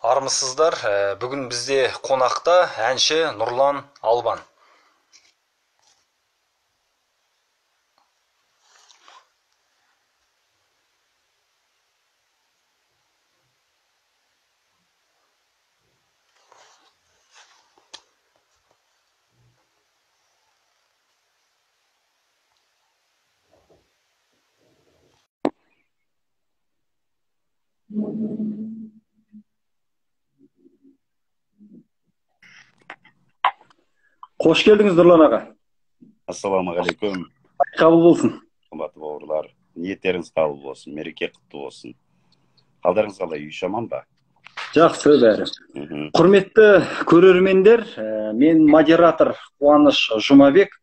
Армысыздар, бүгін бізде қонақта әнші Нұрлан Албан. Қош келдіңіз, Нұрлан аға. Ассалаумағалейкум. Қабыл болсын. Қымбатты бауырлар, ниеттеріңіз қабыл болсын, мереке құтты болсын. Қалдарыңыз қалай, үй жаман ба? Жақсы бәрі. Құрметті көрермендер, мен модератор Қуаныш Жұмабек,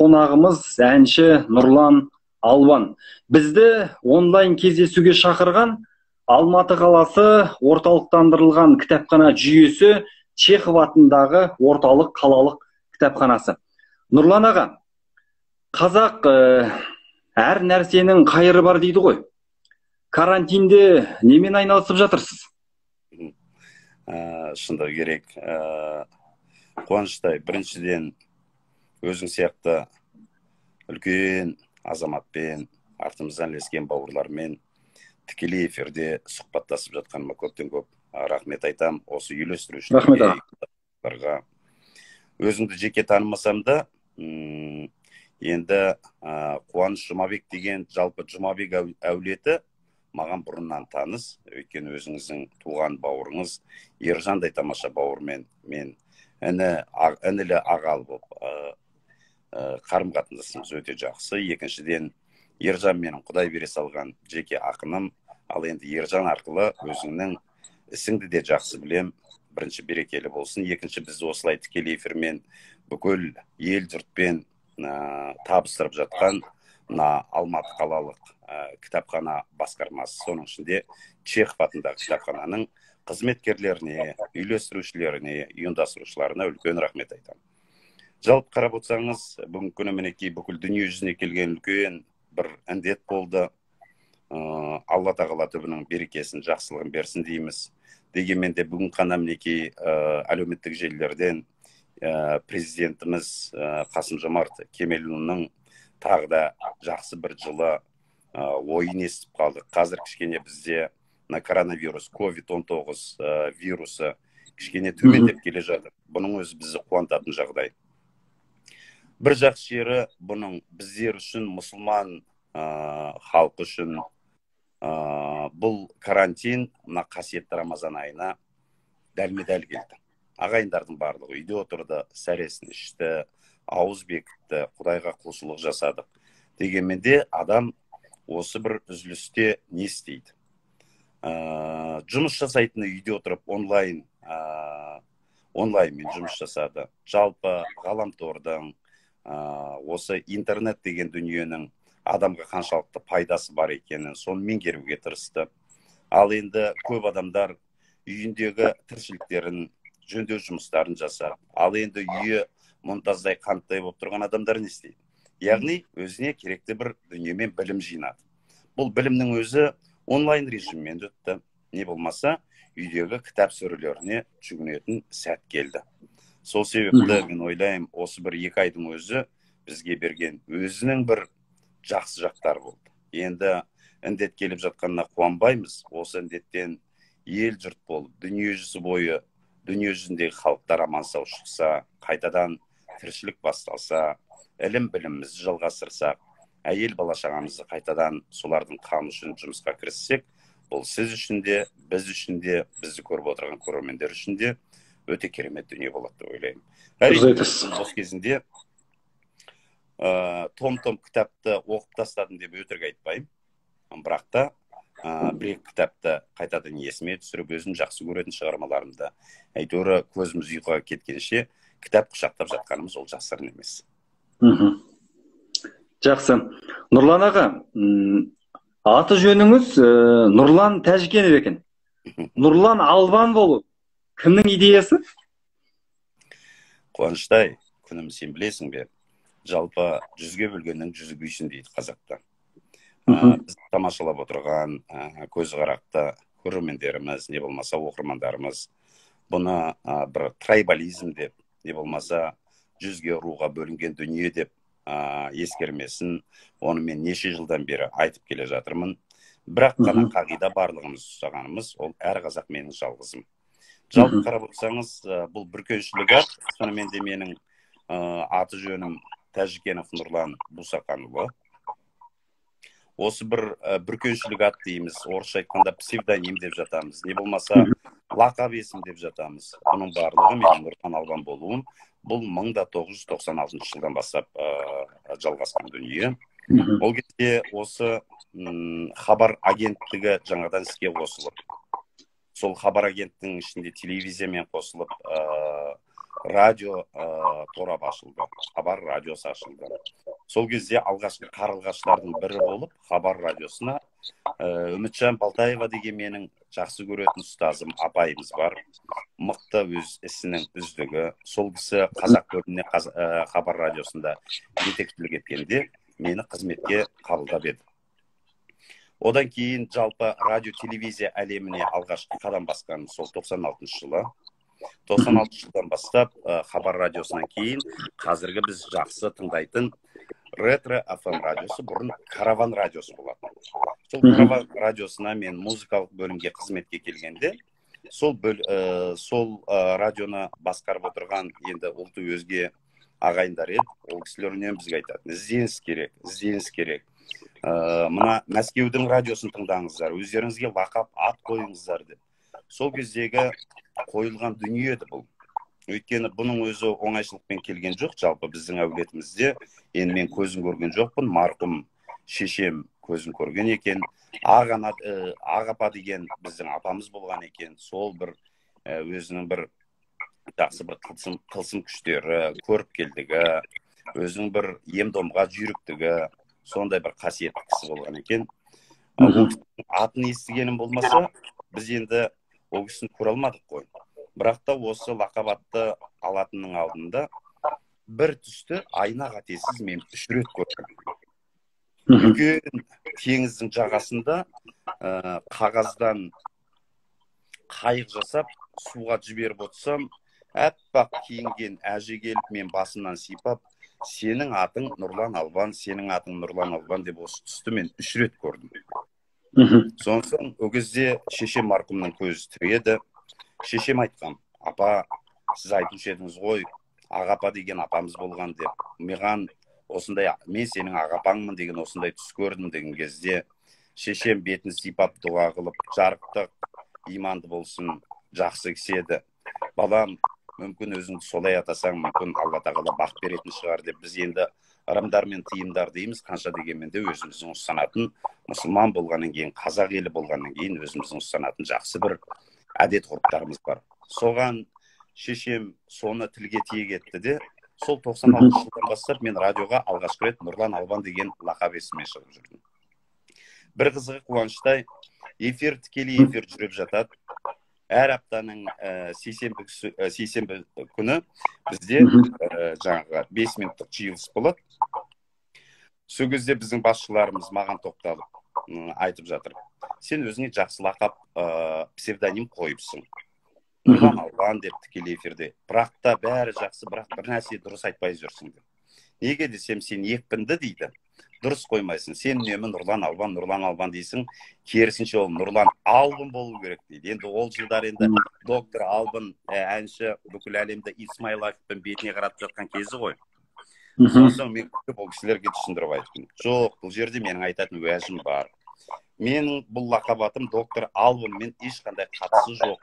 қонағымыз әнші Нұрлан Албан. Бізді онлайн кездесуге шақырған Алматы қаласы орталықтандырылған кітапхана жүйесі Чехов атындағы орталық қалалық кітапханасы. Нұрлан аға, қазақ әр нәрсенің қайыры бар дейді ғой. Карантинде немен айналысып жатырсыз? Шындығы керек. Қуаныштай, біріншіден өзің сияқты үлкен азаматпен, артымыздан ілескен бауырлармен тікелей эфирде сұхбаттасып жатқаныма көптен көп рахмет айтам. Осы үйлестірушілерге. Өзіңді жеке танымасам да, енді Қуаныш Жұмабек деген, жалпы Жұмабек әулеті маған бұрыннан таныс. Өйткені өзіңіздің туған бауырыңыз Ержандай тамаша бауырмен мен інілі ағалы болып қарым қатынасымыз өте жақсы. Екіншіден, Ержан менің Құдай бере салған жеке ақыным. Ал енді Ержан арқылы өзіңнің ісіңді де жақсы білем. Бірінші берекелі болсын. Екінші, бізді осылай тікелей эфирмен бүкіл ел жұртпен табыстырып жатқан мына Алматы қалалық кітапхана басқармасы, соның ішінде Чехов атындағы кітапхананың қызметкерлеріне, үйлестірушілеріне, ұйымдастырушыларына үлкен рахмет айтамын. Жалпы қарап отырсаңыз, бүгінгі күні мінекей бүкіл дүние жүзіне келген үлкен бір індет болды. Алла тағала түбінің берекесін, жақсылығын берсін дейміз. Дегенмен де бүгін қана мінекей әлеуметтік желілерден президентіміз Қасым-Жомарт Кемелұлының тағы да жақсы бір жылы ойын естіп қалдық. Қазір кішкене бізде мына коронавирус, COVID-19 вирусы кішкене төмендеп келе жатыр. Бұның өзі бізді қуантатын жағдай. Бір жақсы жері бұның біздер үшін, мұсылман халқы үшін бұл карантин мына қасиетті Рамазан айына дәлме-дәл келді. Ағайындардың барлығы үйде отырды, сәресін ішті, ауыз бекітті, Құдайға құлшылық жасадық. Дегенмен де адам осы бір үзілісте не істейді? Жұмыс жасайтыны үйде отырып онлайнмен жұмыс жасады. Жалпы ғаламтордың, осы интернет деген дүниенің адамға қаншалықты пайдасы бар екенін соны меңгеруге тырысты. Ал енді көп адамдар үйіндегі тіршіліктерін, жөндеу жұмыстарын жасап, ал енді үйі мұнтаздай қанттай болып тұрған адамдар не істейді? Яғни өзіне керекті бір дүниемен білім жинады. Бұл білімнің өзі онлайн режиммен өтті. Не болмаса үйдегі кітап сөрелеріне жүгінетін сәт келді. Сол себепті мен ойлаймын, осы бір екі айдың өзі бізге берген өзінің бір жақсы жақтары болды. Енді індет келіп жатқанына қуанбаймыз. Осы індеттен ел жұрт болып, дүние жүзі бойы, дүние жүзіндегі халықтар аман сау шықса, қайтадан тіршілік басталса, ілім білімімізді жалғастырсақ, әйел бала шағамызды қайтадан солардың қамы үшін жұмысқа кіріссек, бұл сіз үшін де, біз үшін де, бізді көріп отырған көрермендер үшін де өте керемет дүние болады деп ойлаймын. Әрине, осы кезінде том-том кітапты оқып тастадым деп өтірік айтпаймын. Бірақ та бір екі кітапты қайтадан есіме түсіріп, өзім жақсы көретін шығармаларымды әйтеуір көзіміз ұйқыға кеткенше кітап құшақтап жатқанымыз ол жасырын емес. Жақсы. Нұрлан аға, аты жөніңіз Нұрлан Тәжікенов екен. Нұрлан Албан болу кімнің идеясы? Қуаныштай, күнім сен білесің бе? Жалпы жүзге бөлгеннің жүзі күйсін дейді қазақта. Біз тамашалап отырған көзі қарақты Көрермендеріміз, не болмаса оқырмандарымыз бұны бір трайбализм деп, не болмаса жүзге руға бөлінген дүние деп ескермесін. Оны мен неше жылдан бері айтып келе жатырмын. Бірақ қана қағида барлығымыз ұстағанымыз, ол әр қазақ менің жалғызым. Жалпы қарап отырсаңыз, бұл бүркеншілік ат. Сонымен де менің аты жөнім Тәжікенов Нұрлан Бусақанұлы. Осы бір бүркеншілік ат дейміз, орысша айтқанда псевдоним деп жатамыз, не болмаса лақап есім деп жатамыз. Бұның барлығы менің Нұрлан Албан болуым, бұл 1996 жылдан бастап жалғасқан дүние. Ол кезде осы хабар агенттігі жаңадан іске қосылып, сол хабар агенттігінің ішінде телевизиямен қосылып, радио торап ашылды, хабар радиосы ашылды. Сол кезде алғашқы қарлығаштардың бірі болып хабар радиосына Үмітжан Балтаева деген менің жақсы көретін ұстазым, апайымыз бар, мықты, өз ісінің үздігі. Сол кісі қазақ бөліміне хабар радиосында жетекшілік еткенде мені қызметке қабылдап еді. Одан кейін жалпы радио телевизия әлеміне алғашқы қадам басқан сол 96 жылы. 96 жылдан бастап хабар радиосынан кейін қазіргі біз жақсы тыңдайтын Ретро FM радиосы, бұрын Караван радиосы болатын. Сол Караван радиосына мен музыкалық бөлімге қызметке келгенде, сол радионы басқарып отырған енді ұлты өзге ағайындар еді. Ол кісілер үнемі бізге айтатын: ізденіс керек, ізденіс керек. Мына Мәскеудің радиосын тыңдаңыздар, өздеріңізге лақап ат қойыңыздар деп. Сол кездегі қойылған дүние еді бұл. Өйткені бұның өзі оңайшылықпен келген жоқ. Жалпы біздің әулетімізде, енді мен көзін көрген жоқпын, марқұм шешем көзін көрген екен. Ақ ана, ақ апа деген біздің апамыз болған екен. Сол бір өзінің бір жақсы бір тылсым күштері, көріпкелдігі, өзінің бір ем-домға жүйріктігі, сондай бір қасиетті кісі болған екен. Ол кісінің атын естігенім болмаса, біз енді ол кісіні көре алмадық қой. Бірақ та осы лақап атты алатынның алдында бір түсті айна қатесіз мен 3 рет көрдім. Үлкен теңіздің жағасында қағаздан қайық жасап суға жіберіп отырсам, аппақ киінген әже келіп мен басымнан сипап, сенің атың Нұрлан Албан, сенің атың Нұрлан Албан деп осы түсті мен 3 рет көрдім. Сонан ол кезде шешем марқұмның көзі тірі еді. Шешем айтқан: апа, сіз айтушы едіңіз ғой, ақ апа деген апамыз болған деп. Маған осындай, мен сенің ақ апаңмын деген осындай түс көрдім деген кезде, шешем бетін сипап дұға қылып, жарықтық, иманды болсын, жақсы кісі еді. Балам, мүмкін өзіңді солай атасаң, мүмкін Алла тағала бақ беретін шығар деп. Біз енді ырымдар мен тыйымдар дейміз, қанша дегенмен де өзіміздің ұстанатын, мұсылман болғаннан кейін, қазақ елі болғаннан кейін өзіміздің ұстанатын жақсы бір әдет ғұрыптарымыз бар. Соған шешем соны тілге тиек етті де, сол 96 жылдан бастап мен радиоға алғашқы рет Нұрлан Албан деген лақап есіммен шығып жүрдім. Бір қызығы, қуаныштай, эфир, тікелей эфир жүріп жатады. Әр аптаның сейсенбі күні бізде жаңағы 5 минуттық жиылыс болады. Сол кезде біздің басшыларымыз маған тоқталып айтып жатыр: сен өзіңе жақсы лақап, псевдоним қойыпсың, Нұрлан Албан деп тікелей эфирде. Бірақ та бәрі жақсы, бірақ бір нәрсе дұрыс айтпай жүрсің деп. Неге десем, сен екпінді дейді, дұрыс қоймайсың. Сен үнемі Нұрлан Албан, Нұрлан Албан дейсің, керісінше ол Нұрлан Албан болу керек дейді. Енді ол жылдар енді доктор Албан әнші бүкіл әлемді It's my life-пен бетіне қаратып жатқан кезі ғой. Сосын мен күліп ол кісілерге түсіндіріп айттым: жоқ, бұл жерде менің айтатын уәжім бар. Менің бұл лақап атым доктор Албанмен ешқандай қатысы жоқ.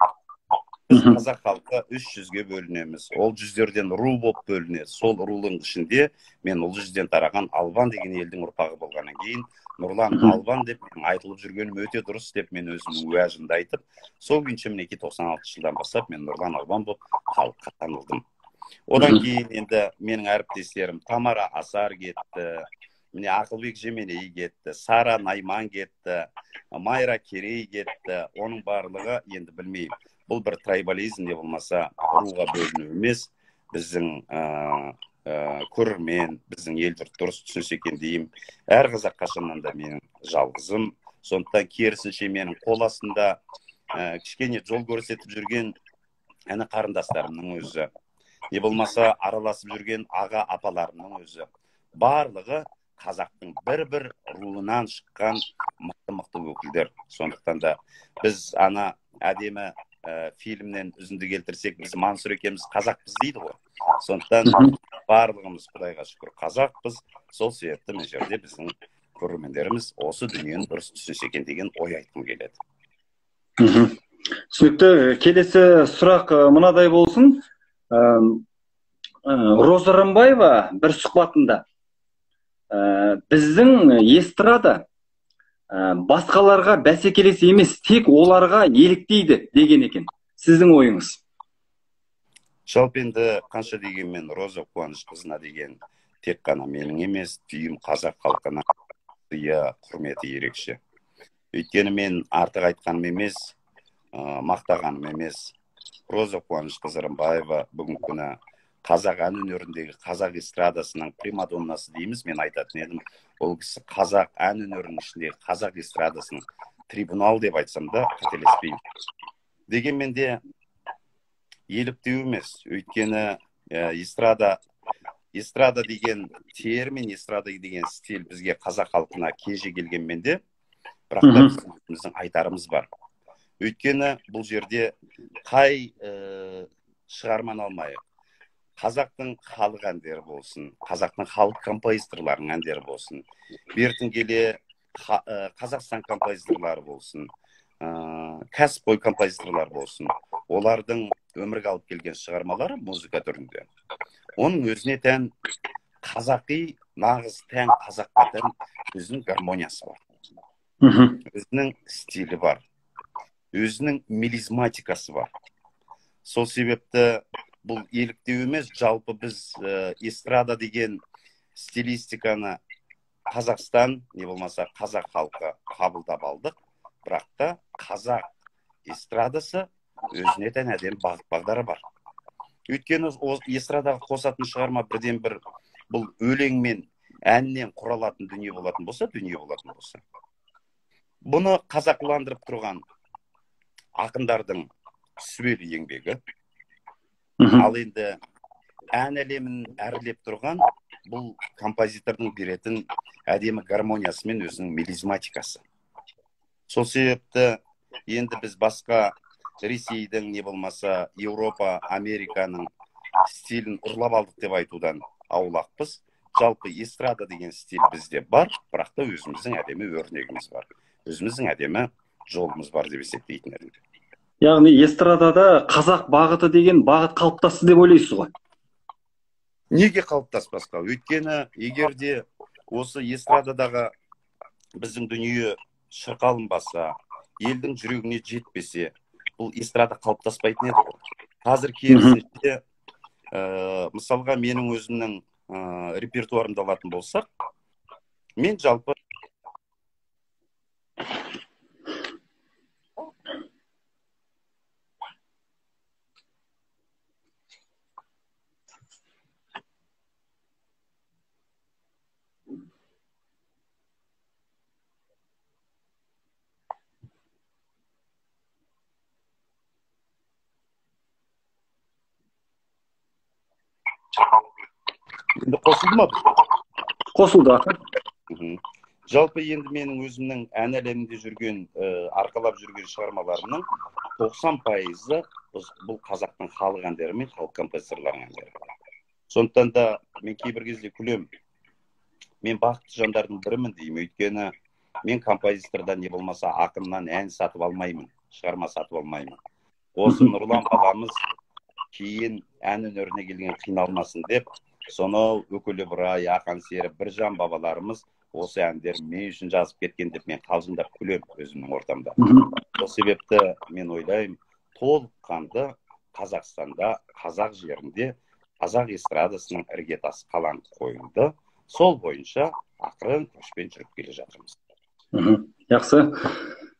Біз қазақ халқы 300-ге бөлінеміз. Ол жүздерден ру болып бөлінеді. Сол рудың ішінде мен ұлы жүзден тараған Албан деген елдің ұрпағы болғаннан кейін Нұрлан Албан деп менің айтылып жүргенім өте дұрыс деп мен өзімнің уәжімді айтып, сол күйінше мінекей 96 жылдан бастап мен Нұрлан Албан болып халыққа танылдым. Одан кейін енді менің әріптестерім Тамара Асар кетті, міне Ақылбек Жеменей кетті, Сара Найман кетті, Майра Керей кетті. Оның барлығы енді білмеймін, бұл бір трайбализм не болмаса руға бөліну емес. Біздің көрермен, біздің ел жұрт дұрыс түсінсе екен деймін. Әр қазақ қашаннан да менің жалғызым. Сондықтан керісінше менің қол астында Кішкене жол көрсетіп жүрген әні қарындастарымның өзі, не болмаса араласып жүрген аға апаларымның өзі, барлығы қазақтың бір-бір руынан шыққан мықты-мықты өкілдер. Сондықтан да біз ана әдемі фильмнен үзінді келтірсек, біз Мансұр екеуміз қазақпыз дейді ғой. Сондықтан барлығымыз Құдайға шүкір қазақпыз. Сол себепті мына жерде біздің көрермендеріміз осы дүниені дұрыс түсінсе екен деген ой айтқым келеді. Түсінікті. Келесі сұрақ мынадай болсын. Роза Рымбаева бір сұхбатында біздің эстрада басқаларға бәсекелес емес, тек оларға еліктейді деген екен. Сіздің ойыңыз? Жалпы енді қанша дегенмен Роза Қуанышқызына деген тек қана менің емес, түйім қазақ халқына сыйы, құрметі ерекше. Өйткені мен артық айтқаным емес, мақтағаным емес. Роза Қуанышқызы Рымбаева бүгінгі күні қазақ ән өнеріндегі қазақ эстрадасының примадоннасы дейміз. Мен айтатын едім, ол кісі қазақ ән өнерінің ішіндегі қазақ эстрадасының трибунал деп айтсам да қателеспеймін. Дегенмен де еліктеу емес, өйткені эстрада деген термин, эстрада деген стиль бізге қазақ халқына кенже келгенмен де, бірақ та біздің айтарымыз бар. Өйткені бұл жерде қай шығарманы алмайық, қазақтың халық әндері болсын, қазақтың халық композиторларының әндері болсын, бертін келе Қазақстан композиторлары болсын, кәсіпқой композиторлар болсын, олардың өмірге алып келген шығармалары музыка түрінде. Оның өзіне тән қазақи, нағыз тән қазаққа тән өзінің гармониясы бар, өзінің стилі бар, өзінің мелизматикасы бар. Сол себепті бұл еліктеу емес, жалпы біз эстрада деген стилистиканы Қазақстан, не болмаса қазақ халқы қабылдап алдық, бірақ та қазақ эстрадасы өзіне тән әдемі бағыт бағдары бар. Өйткені эстрадаға қосатын шығарма бірден бір бұл өлең мен әннен құралатын дүние болатын болса, Бұны қазақыландырып тұрған ақындардың сүбелі еңбегі. Ал енді ән әлемін әрлеп тұрған бұл композитордың беретін әдемі гармониясы мен өзінің мелизматикасы. Сол себепті енді біз басқа Ресейдің, не болмаса Еуропа, Американың стилін ұрлап алдық деп айтудан аулақпыз. Жалпы эстрада деген стиль бізде бар, бірақ та өзіміздің әдемі өрнегіміз бар, өзіміздің әдемі жолымыз бар деп есептейтін едім. Яғни эстрадада қазақ бағыты деген бағыт қалыптасты деп ойлайсыз ғой? Неге қалыптаспасқа? Өйткені егер де осы эстрададағы біздің дүние шырқалынбаса, елдің жүрегіне жетпесе, бұл эстрада қалыптаспайтын еді ғой. Қазір керісінше, мысалға менің өзімнің репертуарымды алатын болсақ, мен жалпы енді қосылды ма? Қосылды. Жалпы енді менің өзімнің ән әлемінде жүрген, арқалап жүрген шығармаларымның 90%-ы бұл қазақтың халық әндері мен халық композиторларының әндері. Сондықтан да мен кейбір кезде күлемін. Мен бақытты жандардың бірімін деймін. Өйткені мен композитордан не болмаса ақыннан ән сатып алмаймын, шығарма сатып алмаймын. Осы Нұрлан баламыз кейін ән өнеріне келген қиналмасын деп, сонау Өкілі Ыбырай, Ақан Сері, Біржан бабаларымыз осы әндер мен үшін жазып кеткен деп мен қалжыңдап күлемін өзімнің ортамда. Сол себепті мен ойлаймын, толыққанды Қазақстанда, қазақ жерінде қазақ эстрадасының іргетасы қаланып қойылды. Сол бойынша ақырын көшпен жүріп келе жатырмыз. Жақсы.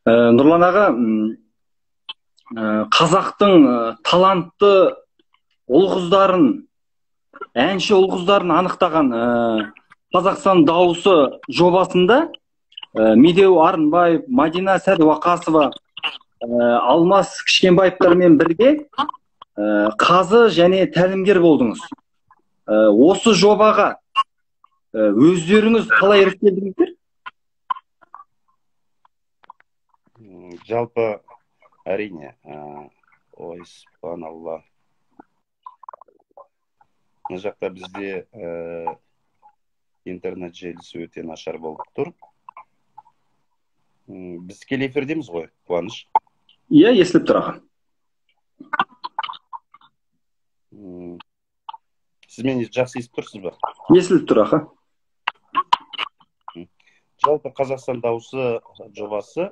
Нұрлан аға, қазақтың талантты ұл-қыздарын, әнші ұл-қыздарын анықтаған Қазақстан дауысы жобасында Медеу Арынбаев, Мадина Сәдуақасова, Алмас Кішкенбаевтармен бірге қазы және тәлімгер болдыңыз. Осы жобаға өздеріңіз қалай іріктелдіңіздер? Жалпы әрине, ой, субханалла. Мына жақта бізде интернет желісі өте нашар болып тұр. Біз тікелей эфирдеміз ғой, Қуаныш? Иә, естіліп тұр аға. Сіз мені жақсы естіп тұрсыз ба? Естіліп тұр аға. Жалпы Қазақстан дауысы жобасы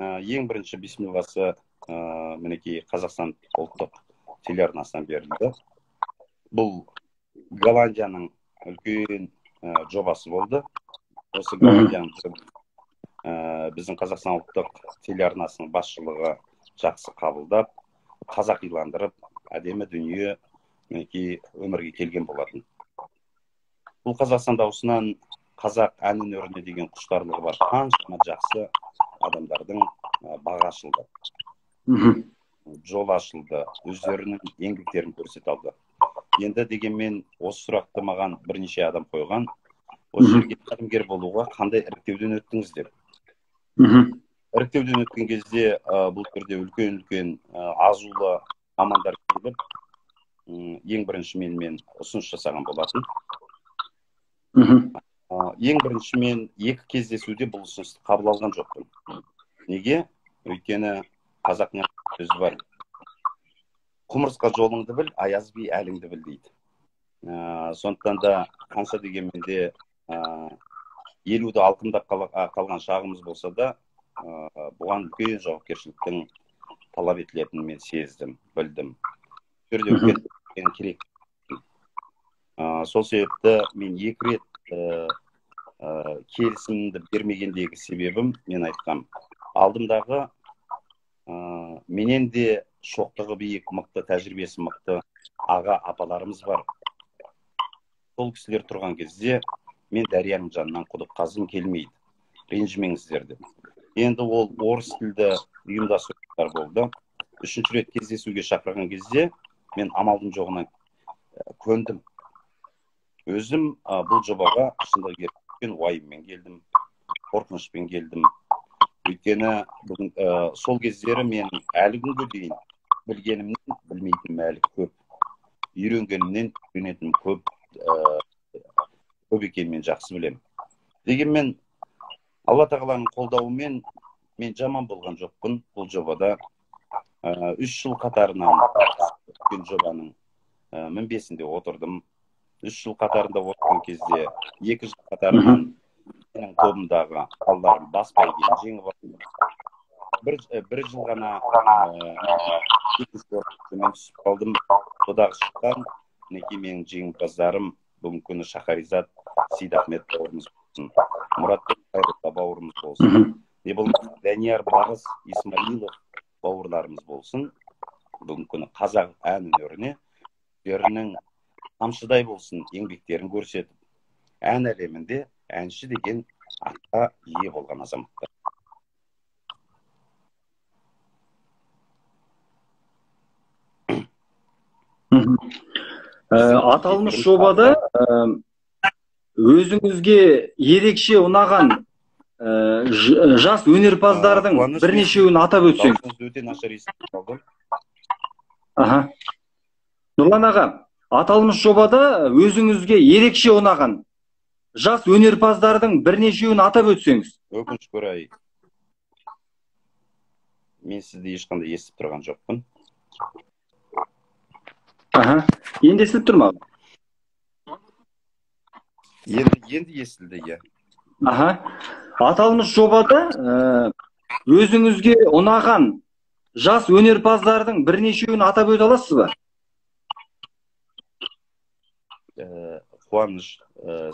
ең бірінші бисмилласы мінекей Қазақстан ұлттық телеарнасынан берілді. Бұл Голландияның үлкен жобасы болды. Осы Голландияның біздің Қазақстан ұлттық телеарнасының басшылығы жақсы қабылдап, қазақиландырып, әдемі дүние мінекей өмірге келген болатын. Бұл Қазақстан дауысынан қазақ ән өнеріне деген құштарлығы бар қаншама жақсы адамдардың бағы ашылды. Жол ашылды, өздерінің еңбектерін көрсете алды. Енді дегенмен осы сұрақты маған бірнеше адам қойған. Осы жерге тәлімгер болуға қандай іріктеуден өттіңіз деп. Іріктеуден өткен кезде бұл жерде үлкен-үлкен азулы мамандар келіп, ең бірінші менімен ұсыныс жасаған болатын. Ең бірінші мен екі кездесуде бұл ұсынысты қабыл алған жоқпын. Неге? Өйткені қазақтың сөзі бар. Құмырсқа жолыңды біл, аяз би әліңді біл дейді. Сондықтан да қанша дегенмен де елуді алқымдап қалған шағымыз болса да, бұған үлкен жауапкершіліктің талап етілетінін мен сездім, білдім. Бұл жерде үлкен керек. Сол себепті мен екі рет келісімді бермегендегі себебім, мен айтқам, алдымдағы менен де шоқтығы биік, мықты, тәжірибесі мықты аға апаларымыз бар. Сол кісілер тұрған кезде мен дарияның жанынан құдық қазғым келмейді, ренжімеңіздер деп. Енді ол орыс тілді ұйымдастырушылар болды. Үшінші рет кездесуге шақырған кезде мен амалдың жоғынан көндім. Өзім бұл жобаға шындығы керек үлкен уайыммен келдім, қорқынышпен келдім. Өйткені бүгін сол кездері мен әлі күнге дейін білгенімнен білмейтінім әлі көп, үйренгенімнен үйренетінім көп, көп екенін мен жақсы білемін. Дегенмен Алла тағаланың қолдауымен мен жаман болған жоқпын бұл жобада. 3 жыл қатарынан үлкен жобаның мінбесінде отырдым. 3 жыл қатарында отырған кезде 2 жыл қатарынан менің тобымдағы балаларым бас бәйгені жеңіп алды. Бір жыл ғана екінші орынға түсіп қалдым. Содағы шыққан мінекей менің жеңімпаздарым бүгінгі күні Шахаризат Сейдахмет бауырымыз болсын, Мұратбек Қайролла бауырымыз болсын, не болмаса Данияр Барыс Исмаилов бауырларымыз болсын. Бүгінгі күні қазақ ән өнеріне өздерінің тамшыдай болсын еңбектерін көрсетіп, ән әлемінде әнші деген атқа ие болған азаматтар. Аталмыш жобада өзіңізге ерекше ұнаған жас өнерпаздардың бірнешеуін атап өтсеңіз. Өте нашар естіп қалдым. Аха. Нұрлан аға, аталмыш жобада өзіңізге ерекше ұнаған жас өнерпаздардың бірнешеуін атап өтсеңіз. Өкінішке орай, мен сізді ешқандай естіп тұрған жоқпын. Аха, енді естіліп тұр ма? Енді естілді, иә. Аха. Аталмыш жобада өзіңізге ұнаған жас өнерпаздардың бірнешеуін атап өте аласыз ба? Қуаныш,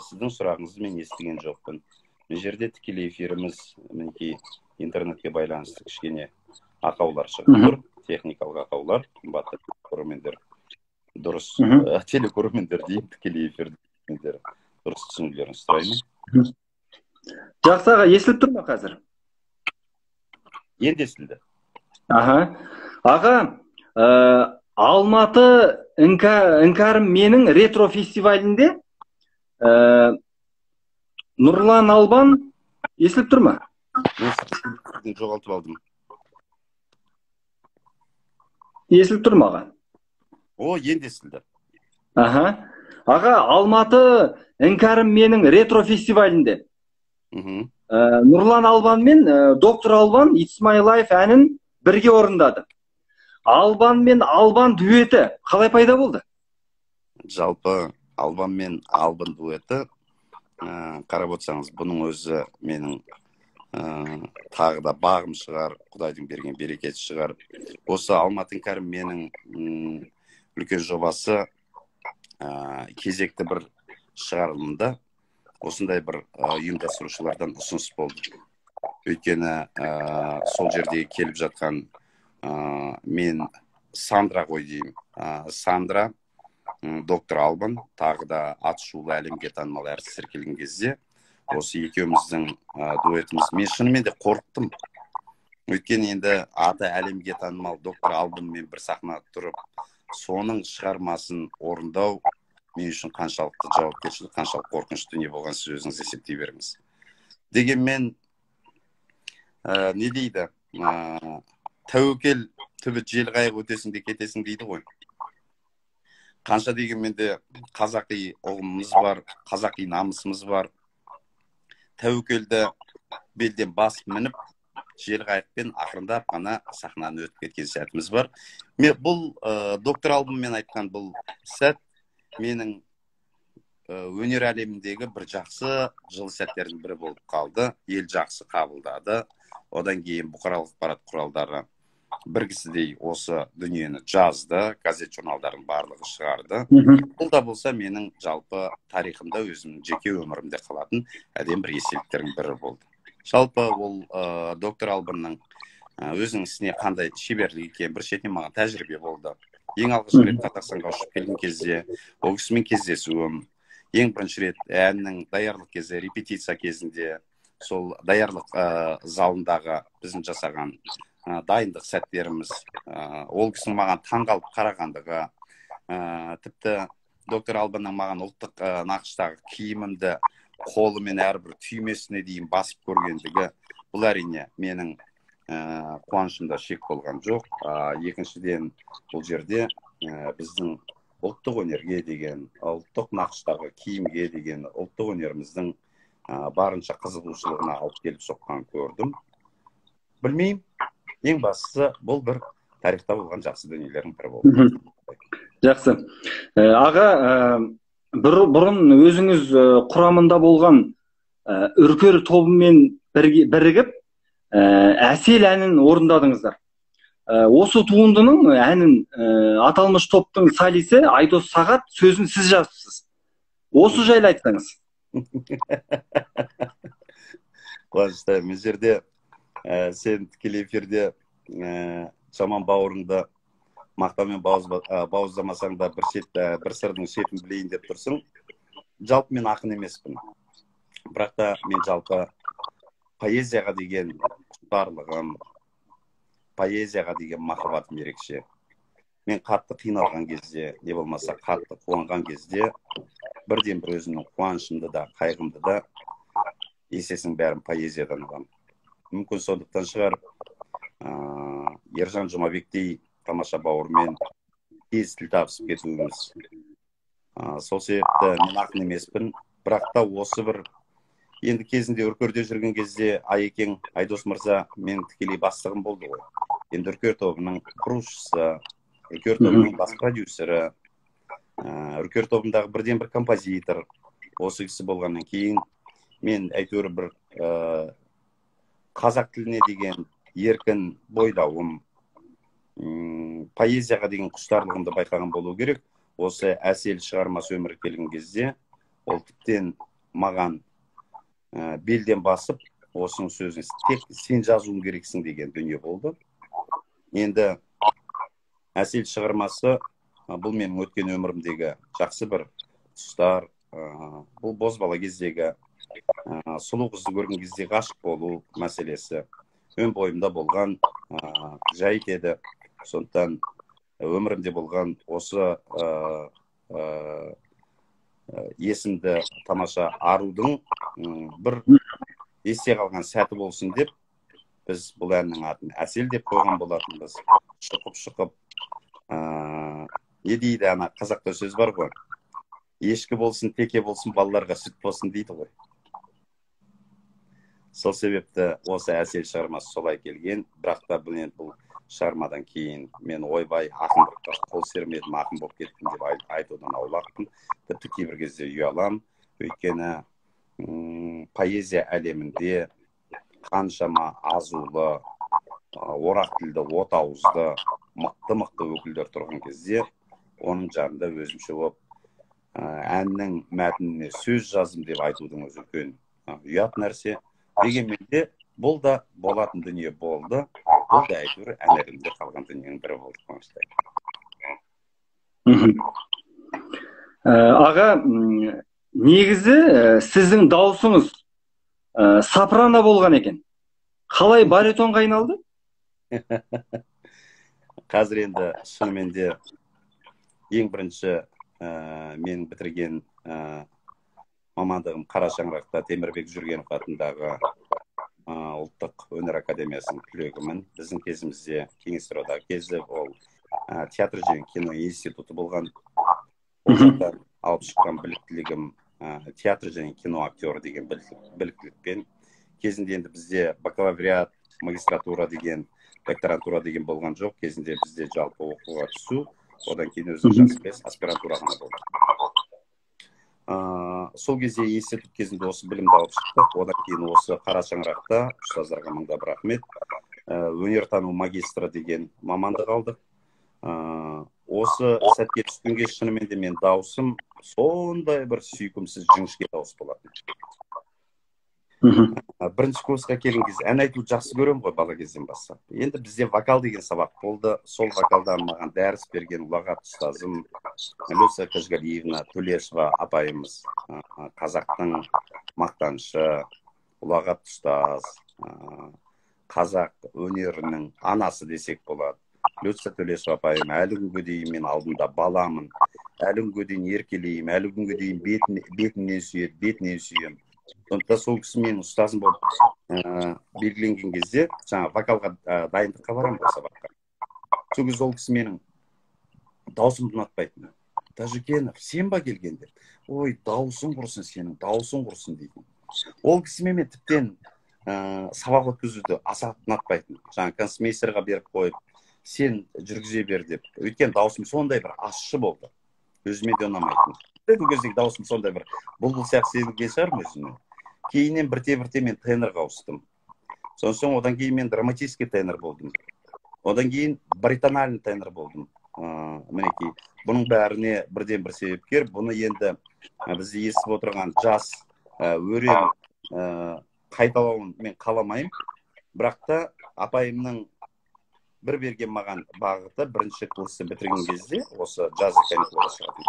сіздің сұрағыңызды мен естіген жоқпын. Мына жерде тікелей эфиріміз мінекей интернетке байланысты кішкене ақаулар шығып тұр, техникалық ақаулар, қымбатты көрермендер. Дұрыс, телекөрермендер дейін, тікелей эфирдегілер дұрыс түсінулеріңізді сұраймын. Жақсы аға, естіліп тұр ма қазір? Енді естілді. Аха. Аға, Алматы іңкәрім менің ретро фестивалінде Нұрлан Албан естіліп тұр ма? Мен жоғалтып алдым. Естіліп тұр ма, аға? О, енді естілді. Аха. Аға, Алматы іңкәрім менің ретро фестивалінде Нұрлан Албан мен доктор Албан It's My Life әнін бірге орындады. Албан мен Албан дуэті қалай пайда болды? Жалпы Албан мен Албан дуэті, қарап отырсаңыз, бұның өзі менің тағы да бағым шығар, Құдайдың берген берекеті шығар. Осы Алматы іңкәрім менің үлкен жобасы, кезекті бір шығарылымда осындай бір ұйымдастырушылардан ұсыныс болды. Өйткені сол жерде келіп жатқан мен Сандра ғой деймін. Сандра, доктор Албан, тағы да аты шулы әлемге танымал әртістер келген кезде осы екеуміздің дуэтіміз, мен шынымен де қорықтым. Өйткені енді аты әлемге танымал доктор Албанмен бір сахнада тұрып, соның шығармасын орындау мен үшін қаншалықты жауапкершілік, қаншалықты қорқынышты дүние болған сіз өзіңіз есептей беріңіз. Дегенмен не дейді, тәуекел түбі жел қайық өтесің де кетесің дейді ғой. Қанша дегенмен де қазақи ұғымымыз бар, қазақи намысымыз бар. Тәуекелді белден басып мініп, жел қайықпен ақырындап қана сахнаны өтіп кеткен сәтіміз бар. Мен бұл доктор Албанмен айтқан бұл сәт менің өнер әлеміндегі бір жақсы жылы сәттердің бірі болып қалды. Ел жақсы қабылдады. Одан кейін бұқаралық ақпарат құралдары біргісідей осы дүниені жазды, газет журналдардың барлығы шығарды. Бұл да болса менің жалпы тарихымда, өзімнің жеке өмірімде қалатын әдемі бір естеліктердің бірі болды. Жалпы ол доктор Албанның өзінің ісіне қандай шеберлік екенін бір шетінен маған тәжірибе болды. Ең алғашқы рет Қазақстанға ұшып келген кезде ол кісімен кездесуім, ең бірінші рет әннің даярлық кезі, репетиция кезінде сол даярлық залындағы біздің жасаған дайындық сәттеріміз, ол кісінің маған таңғалып қарағандығы, тіпті доктор Албанның маған ұлттық нақыштағы киімімді қолымен әрбір түймесіне дейін басып көргендігі, бұл әрине менің қуанышымда шек болған жоқ. Екіншіден, бұл жерде біздің ұлттық өнерге деген, ұлттық нақыштағы киімге деген, ұлттық өнеріміздің барынша қызығушылығына алып келіп соққан көрдім. Білмеймін, ең бастысы бұл бір тарихта болған жақсы дүниелердің бірі болды. Жақсы. Аға, бұрын өзіңіз құрамында болған Үркер тобымен бірігіп, Әсел әнін орындадыңыздар. Осы туындының әнін аталмыш топтың солисі Айдос Сағат, сөзін сіз жазыпсыз. Осы жайлы айтсаңыз. Қуанышты, мен жерде сен тікелей эфирде жаман бауырыңды мақтаумен бауыздамасаң да бір сырдың шетін білейін деп тұрсың. Жалпы мен ақын емеспін. Бірақ та мен жалпы поэзияға деген құштарлығым, поэзияға деген махаббатым ерекше. Мен қатты қиналған кезде, не болмаса қатты қуанған кезде бірден бір өзімнің қуанышымды да, қайғымды да есесінің бәрін поэзиядан аламын. Мүмкін сондықтан шығар, Ержан Жұмабектей тамаша бауырмен тез тіл табысып кетуіміз. Сол себепті мен ақын емеспін, бірақ та осы бір енді кезінде Үркерде жүрген кезде Айекең, Айдос мырза менің тікелей бастығым болды ғой. Енді Үркер тобының құрушысы, Үркер тобының бас продюсері, Үркер тобындағы бірден бір композитор осы кісі болғаннан кейін мен әйтеуір бір қазақ тіліне деген еркін бойлауым, поэзияға деген құштарлығымды байқаған болу керек. Осы Әсел шығармасы өмірге келген кезде ол тіптен маған белден басып, осының сөзін тек сен жазуың керексің деген дүние болды. Енді Әсел шығармасы бұл менің өткен өмірімдегі жақсы бір тұстар, бұл бозбала кездегі сұлу қызды көрген кезде ғашық болу мәселесі, өн бойымда болған Жайт еді. Сондықтан өмірімде болған осы есімді тамаша арудың бір есте қалған сәті болсын деп біз бұл әннің атын Әсел деп қойған болатынбыз. Шұқып-шұқып, не дейді, ана қазақта сөз бар ғой, ешкі болсын, теке болсын, балаларға сүт болсын дейді ғой. Сол себепті осы Әсел шығармасы солай келген. Бірақ та бұл енді бұл шығармадан кейін мен ойбай ақындыққа қол сермедім, ақын болып кеттім деп айтудан аулақпын. Тіпті кейбір кезде ұяламын. Өйткені поэзия әлемінде қаншама азулы, орақ тілді, от ауызды, мықты-мықты өкілдер тұрған кезде оның жанында өзімше болып әннің мәтініне сөз жаздым деп айтудың өзі үлкен ұят нәрсе. Дегенмен де бұл да болатын дүние болды. Бұл да әйтеуір ән әлемінде қалған дүниенің бірі болды. Аға, негізі сіздің даусыңыз сопрано болған екен. Қалай баритонға айналды? Қазір енді шынымен де ең бірінші мен бітірген мамандығым қара шаңырақта Темірбек Жүргенов атындағы ұлттық өнер академиясының түлегімін. Біздің кезімізде кеңестер одағы кезі ол театр және кино институты болған. Ол жақтан алып шыққан біліктілігім театр және кино актері деген біліктілікпен. Кезінде енді бізде бакалавриат, магистратура деген, докторантура деген болған жоқ. Кезінде бізде жалпы оқуға түсу, одан кейін өзің жақсы білесіз, аспирантура ғана болды. Сол кезде институт кезінде осы білімді алып шықтық. Одан кейін осы қара шаңырақта ұстаздарға мыңда бір рахмет, өнертану магистрі деген мамандық алдық. Осы сәтке түскенге шынымен де мен даусым сондай бір сүйкімсіз жіңішке дауыс болатын. Бірінші курсқа келген кезде ән айтуды жақсы көремін ғой бала кезден бастап. Енді бізде вокал деген сабақ болды. Сол вокалдан маған дәріс берген ұлағатты ұстазым Люция Қажғалиевна Төлешова апайымыз, қазақтың мақтанышы, ұлағатты ұстаз, қазақ өнерінің анасы десек болады. Люция Төлешова апайым әлі күнге дейін мен алдында баламын, әлі күнге дейін еркелеймін, әлі күнге дейін бетімнен сүйеді, бетінен сүйемін. Сондықтан сол кісі менің ұстазым болып белгіленген кезде жаңа вокалға дайындыққа барамын ғой сабаққа. Сол кезде ол кісі менің даусымды ұнатпайтын. Тәжікенов, сен ба келген деп. Ой, даусың құрсын сенің, даусың құрсын дейтін. Ол кісімен мен тіптен сабақ өткізуді аса ұнатпайтын. Жаңа концертмейстерға беріп қойып, сен жүргізе бер деп. Өйткені даусым сондай бір ащы болды. Өзіме де ұнамайтын. Ол кездегі даусым сондай бір бұлбұл сияқты сезілген шығар өзіме. Кейіннен бірте-бірте мен тенорға ауыстым. Соң одан кейін мен драматический тенор болдым. Одан кейін баритональный тенор болдым. Мінекей, бұның бәріне бірден бір себепкер. Бұны енді бізде естіп отырған жас өрен қайталауын мен қаламаймын. Бірақ та апайымның бір берген маған бағыты бірінші курсты бітірген кезде осы жазғы каникулға шығатын.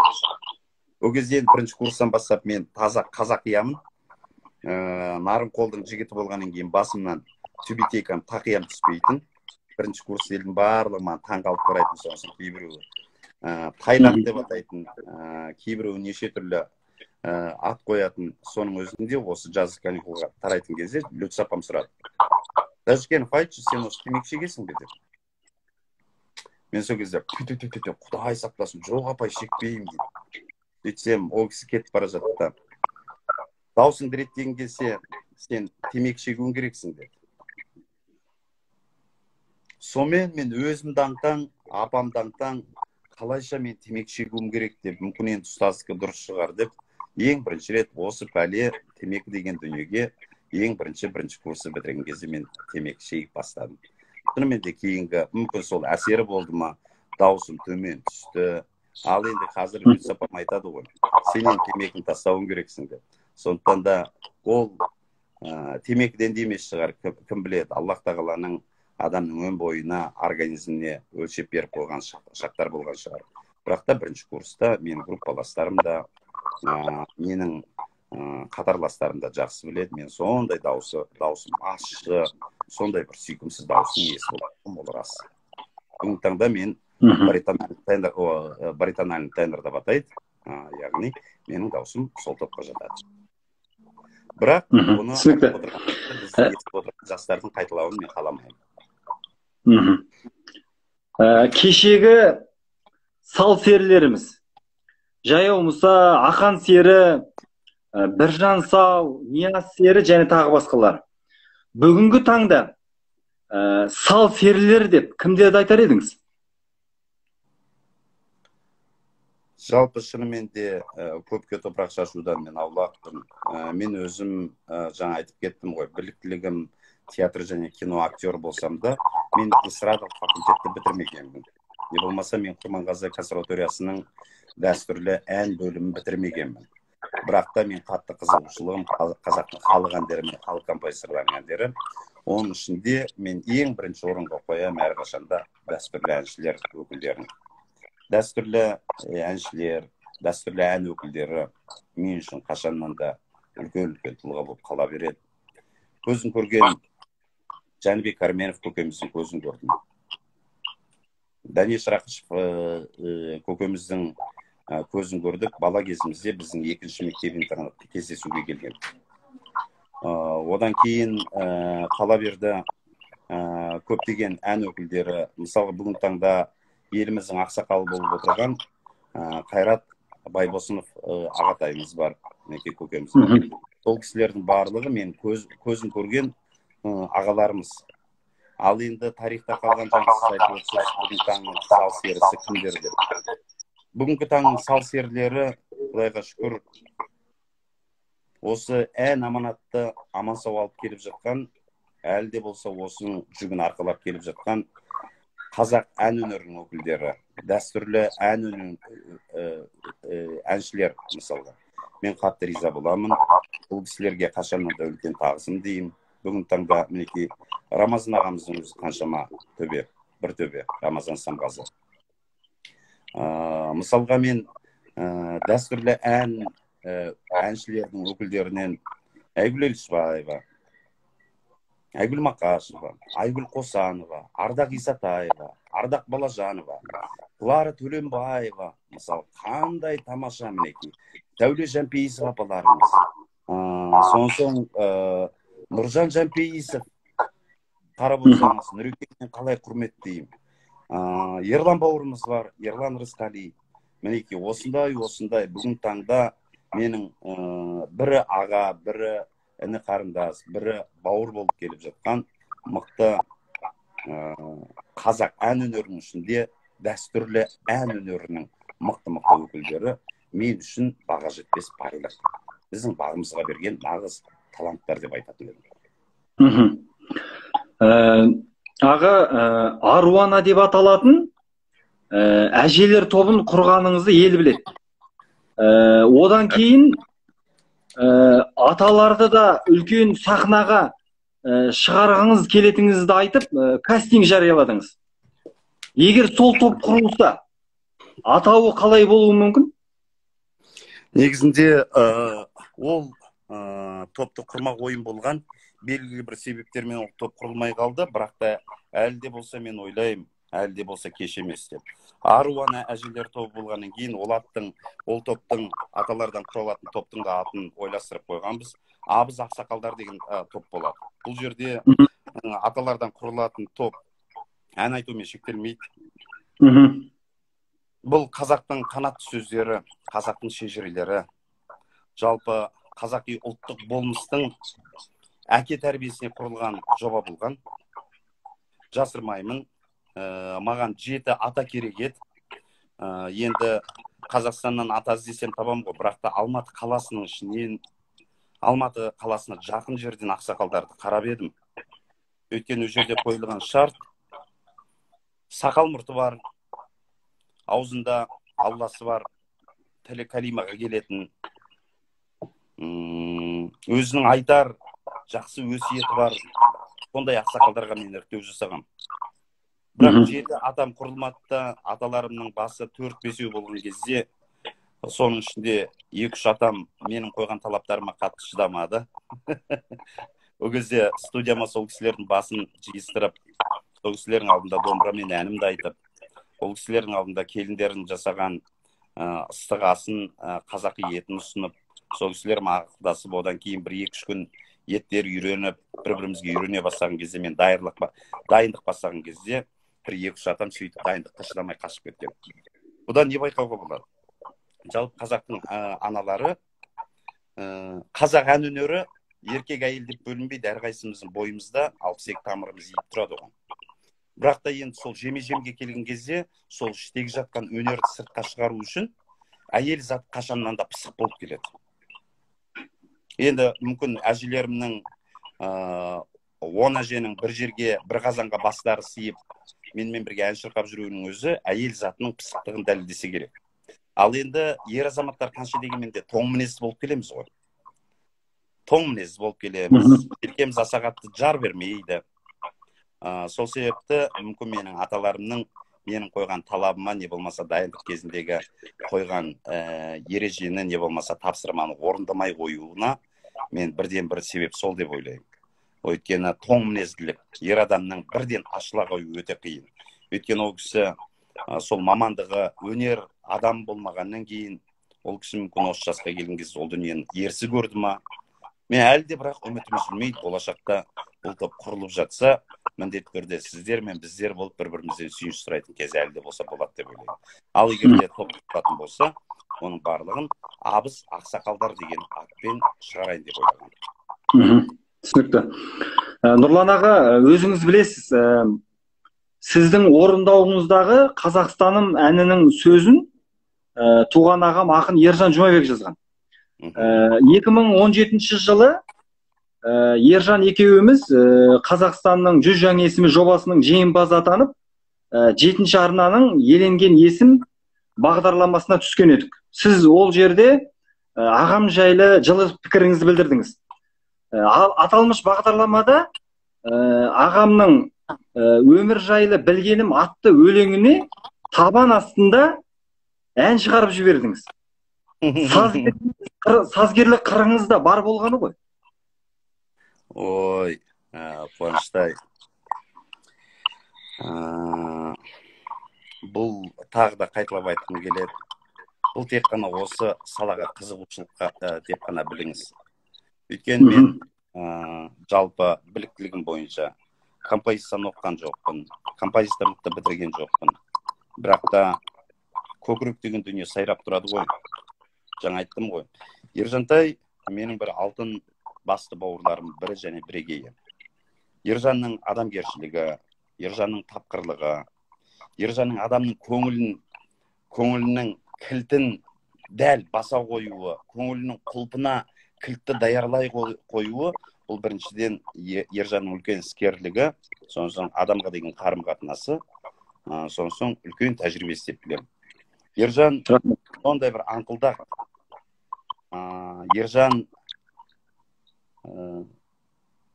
Ол кезде енді бірінші курстан бастап мен таза қазақиямын. Нарынқолдың жігіті болғаннан кейін басымнан тюбетейкам, тақиям түспейтін. Бірінші курс елдің барлығы маған таң қалып қарайтын, сосын кейбіреуі тайлақ деп атайтын, кейбіреуі неше түрлі ат қоятын. Соның өзінде осы жазғы каникулға тарайтын кезде Люция апам сұрады. Тәжікенов, айтшы, сен осы темекі шегесің бе деп. Мен сол кезде құдай сақтасын, жоқ апай, шекпеймін дейді. Сөйтсем, ол кісі кетіп бара жатты да, даусыңды реттеген келсе, сен темекі шегуің керексің деді. Сонымен мен өзім даңтаң, апам даңтаң, қалайша мен темекі шегуім керек деп, мүмкін енді ұстаздікі дұрыс шығар деп, ең бірінші рет осы пәле темекі деген дүниеге ең бірінші курсты бітірген кезде мен темекі шегіп бастадым. Шынымен де кейінгі мүмкін сол әсері болды ма, даусым төмен түсті. Ал енді қазір Люция апам айтады ғой, сен енді темекіні тастауың керексің деп. Сондықтан да ол темекіден де емес шығар, кім біледі, Аллах тағаланың адамның өн бойына, организміне өлшеп беріп қойған шақтар болған шығар. Бірақ та бірінші курста менің группаластарым да, менің қатарластарым да жақсы біледі. Мен сондай даусым ащы, сондай бір сүйкімсіз дауыстың иесі болдым. жоқпын, ол рас. Бүгінгі таңда мен баритональный тенор деп атайды, яғни менің даусым сол топқа жатады. Бірақ оны жастардың қайталауын мен қаламаймын. Кешегі сал серілеріміз, Жаяу Мұса, Ақан сері, Біржан сал, Нияз сері және тағы басқалар. Бүгінгі таңда сал серілер деп кімдерді айтар едіңіз? Жалпы шынымен де көпке топырақ шашудан мен аулақпын. Мен өзім жаңа айтып кеттім ғой, біліктілігім театр және кино актер болсам да, мен эстрадалық факультетті бітірмегенмін. Не болмаса мен Құрманғазы консерваториясының дәстүрлі ән бөлімін бітірмегенмін. Бірақ та мен қатты қызығушылығым қазақтың халық әндері мен халық композиторларының әндері. Оның ішінде мен ең бірінші орынға қоямын әрқашанда дәстүрлі әншілер өкілдерін. Дәстүрлі әншілер, дәстүрлі ән өкілдері мен үшін қашаннан да үлкен-үлкен тұлға болып қала береді. Көзін көрген Жәнібек Карменов көкеміздің көзін көрдім. Дәнеш Рақышев көкеміздің көзін көрдік. Бала кезімізде біздің екінші мектеп интернатта кездесуге келген. Одан кейін қала берді көптеген ән өкілдері. Мысалы, бүгінгі таңда еліміздің ақсақалы болып отырған Қайрат Байбосынов ағатайымыз бар, мінекей көкеміз бар. Сол кісілердің барлығы мен көзін көрген ағаларымыз. Ал енді тарихта қалған жаңа сіз айтып отырсыз, бүгінгі таңның сал серісі кімдер деп. Бүгінгі таңның сал серілері, Құдайға шүкір, осы ән аманатты аман сау алып келіп жатқан, әлі де болса осының жүгін арқалап келіп жатқан қазақ ән өнерінің өкілдері, дәстүрлі ән әншілер мысалға. Мен қатты риза боламын. Бұл кісілерге қашаннан да үлкен тағзым деймін. Бүгінгі таңда мінекей Рамазан ағамыздың өзі қаншама төбе, бір төбе, Рамазан Самғазы. Мысалға мен дәстүрлі ән әншілердің өкілдерінен Айгүл Елшібаева, Айгүл Мақашева, Айгүл Қосанова, Ардақ Исатаева, Ардақ Балажанова, Клара Төленбаева, мысалы, қандай тамаша мінекей. Дәулет Жәмпейісов апаларымыз, сонсоң Нұржан Жәмпейісов, қарап отырсаңыз, Нұрекеңнен қалай құрметтеймін. Ерлан бауырымыз бар, Ерлан Рысқали. Мінекей осындай бүгін таңда менің бірі аға, бірі іні қарындас, бірі бауыр болып келіп жатқан мықты қазақ ән өнерінің ішінде дәстүрлі ән өнерінің мықты-мықты өкілдері мен үшін баға жетпес байлық. Біздің бағымызға берген нағыз таланттар деп айтатын едім. Аға, Аруана деп аталатын әжелер тобын құрғаныңызды ел біледі. Одан кейін аталарды да үлкен сахнаға шығарғыңыз келетініңізді айтып, кастинг жарияладыңыз. Егер сол топ құрылса, атауы қалай болуы мүмкін? Негізінде ол топты құрмақ ойым болған, белгілі бір себептермен ол топ құрылмай қалды, бірақ та әлі де болса мен ойлаймын, әлі де болса кеш емес деп. Аруана әжелер тобы болғаннан кейін ол топтың аталардан құралатын топтың да атын ойластырып қойғанбыз. Абыз ақсақалдар деген топ болады. Бұл жерде аталардан құрылатын топ ән айтумен шектелмейді. Бұл қазақтың қанатты сөздері, қазақтың шежірелері, жалпы қазақи ұлттық болмыстың әке тәрбиесіне құрылған жоба болған. Жасырмаймын, маған 7 ата керек еді. Енді Қазақстаннан ата іздесем табам ғой, бірақ та Алматы қаласының ішінен, Алматы қаласына жақын жерден ақсақалдарды қарап едім. Өйткені ол жерде қойылған шарт, сақал мұрты бар, аузында алласы бар, тілі калимаға келетін, өзінің айтар жақсы өсиеті бар, сондай ақсақалдарға мен іріктеу жасағам. Бірақ 7 атам құрылмады да, аталарымның басы 4-5 болған кезде, соның ішінде 2-3 атам менің қойған талаптарыма қатты шыдамады. Ол кезде студияма сол кісілердің басын жиыстырып, Сол кісілердің алдында домбырамен әнімді айтып, ол кісілердің алдында келіндерін жасаған ыстық асын, қазақи етін ұсынып, сол кісілер ақылдасып, одан кейін бір 2-3 күн еттер үйреніп, бір-бірімізге үйрене бастаған кезде, мен дайындық бастаған кезде бір 2-3 адам сөйтіп дайындыққа шыдамай қашып кеткен. Бұдан не байқауға болады? Жалпы қазақтың аналары, қазақ ән өнері еркек әйел деп бөлінбейді, әрқайсымыздың бойымызда 62 тамырымыз иіп тұрады оған. Бірақ та енді сол жеме-жемге келген кезде, сол іштегі жатқан өнерді сыртқа шығару үшін әйел зат қашаннан да пысық болып келеді. Енді мүмкін әжелерімнің 10 әженің бір жерге, бір қазанға бастары сыйып, менімен бірге ән шырқап жүруінің өзі әйел затының пысықтығын дәлелдесе керек. Ал енді ер азаматтар қанша дегенмен де тоң мінезді болып келеміз ғой. Тоң мінезді болып келеміз. Желкеміз аса қатты жар бермейді. Сол себепті мүмкін менің аталарымның менің қойған талабыма, не болмаса дайындық кезіндегі қойған ережені, не болмаса тапсырманы орындамай қоюына мен бірден бір себеп сол деп ойлаймын. Өйткені тоң мінезділік ер адамның бірден ашыла қою өте қиын. Өйткені ол кісі сол мамандығы өнер адам болмағаннан кейін, ол кісі мүмкін осы жасқа келген кезде ол дүниені ерсі көрді ма? Мен әлі де бірақ үмітім үзілмейді, болашақта бұл топ құрылып жатса, міндетті түрде сіздер мен біздер болып бір-бірімізден сүйінші сұрайтын кез әлі де болса болады деп ойлаймын. Ал егер де топ құрылатын болса, оның барлығын абыз ақсақалдар деген атпен шығарайын деп ойлаған. Түсінікті. Нұрлан аға, өзіңіз білесіз, сіздің орындауыңыздағы Қазақстаным әнінің сөзін туған ағам ақын Ержан Жұмабек жазған. 2017 жылы Ержан екеуіміз Қазақстанның 100 жаңа есімі жобасының жеңімпазы атанып, 7-ші арнаның еленген есім бағдарламасына түскен едік. Сіз ол жерде ағам жайлы жылы пікіріңізді білдірдіңіз. Аталмыш бағдарламада ағамның өмір жайлы білгенім атты өлеңіне табан астында ән шығарып жібердіңіз. Сазгерлік қырыңыз да бар болғаны ғой. Ой, қуаныштай. Бұл тағы да қайталап айтқым келеді. Бұл тек қана осы салаға қызығушылыққа деп қана біліңіз. Өйткені мен жалпы біліктілігім бойынша композицияны оқыған жоқпын, композиторлықты бітірген жоқпын. Бірақ та көкірек деген дүние сайрап тұрады ғой. Жаңа айттым ғой. Ержантай менің бір алтын басты бауырларым бірі және бірегейі. Ержанның адамгершілігі, Ержанның тапқырлығы, Ержанның адамның көңілінің кілтін дәл баса қоюы, көңілінің құлпына кілтті даярлай қоюы, бұл біріншіден Ержанның үлкен іскерлігі, сонсоң адамға деген қарым-қатынасы, сонсоң үлкен тәжірибесі деп білемін. Ержан сондай бір аңқылдақ. Ержан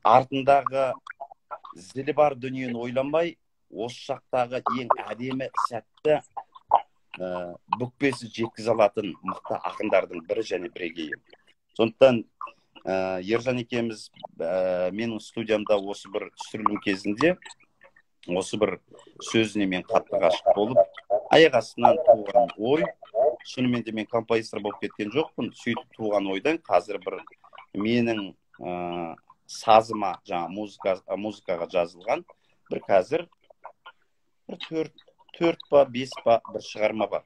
артындағы зілі бар дүниені ойланбай, осы шақтағы ең әдемі сәтті бүкпесіз жеткізе алатын мықты ақындардың бірі және бірегейі. Сондықтан Ержан екеуміз менің студиямда осы бір түсірілім кезінде осы бір сөзіне мен қатты ғашық болып, аяқ астынан туған ой, шынымен де мен композитор болып кеткен жоқпын, сөйтіп туған ойдан қазір бір менің сазыма, жаңа музыкаға жазылған бір қазір бір 4 па 5 па бір шығарма бар.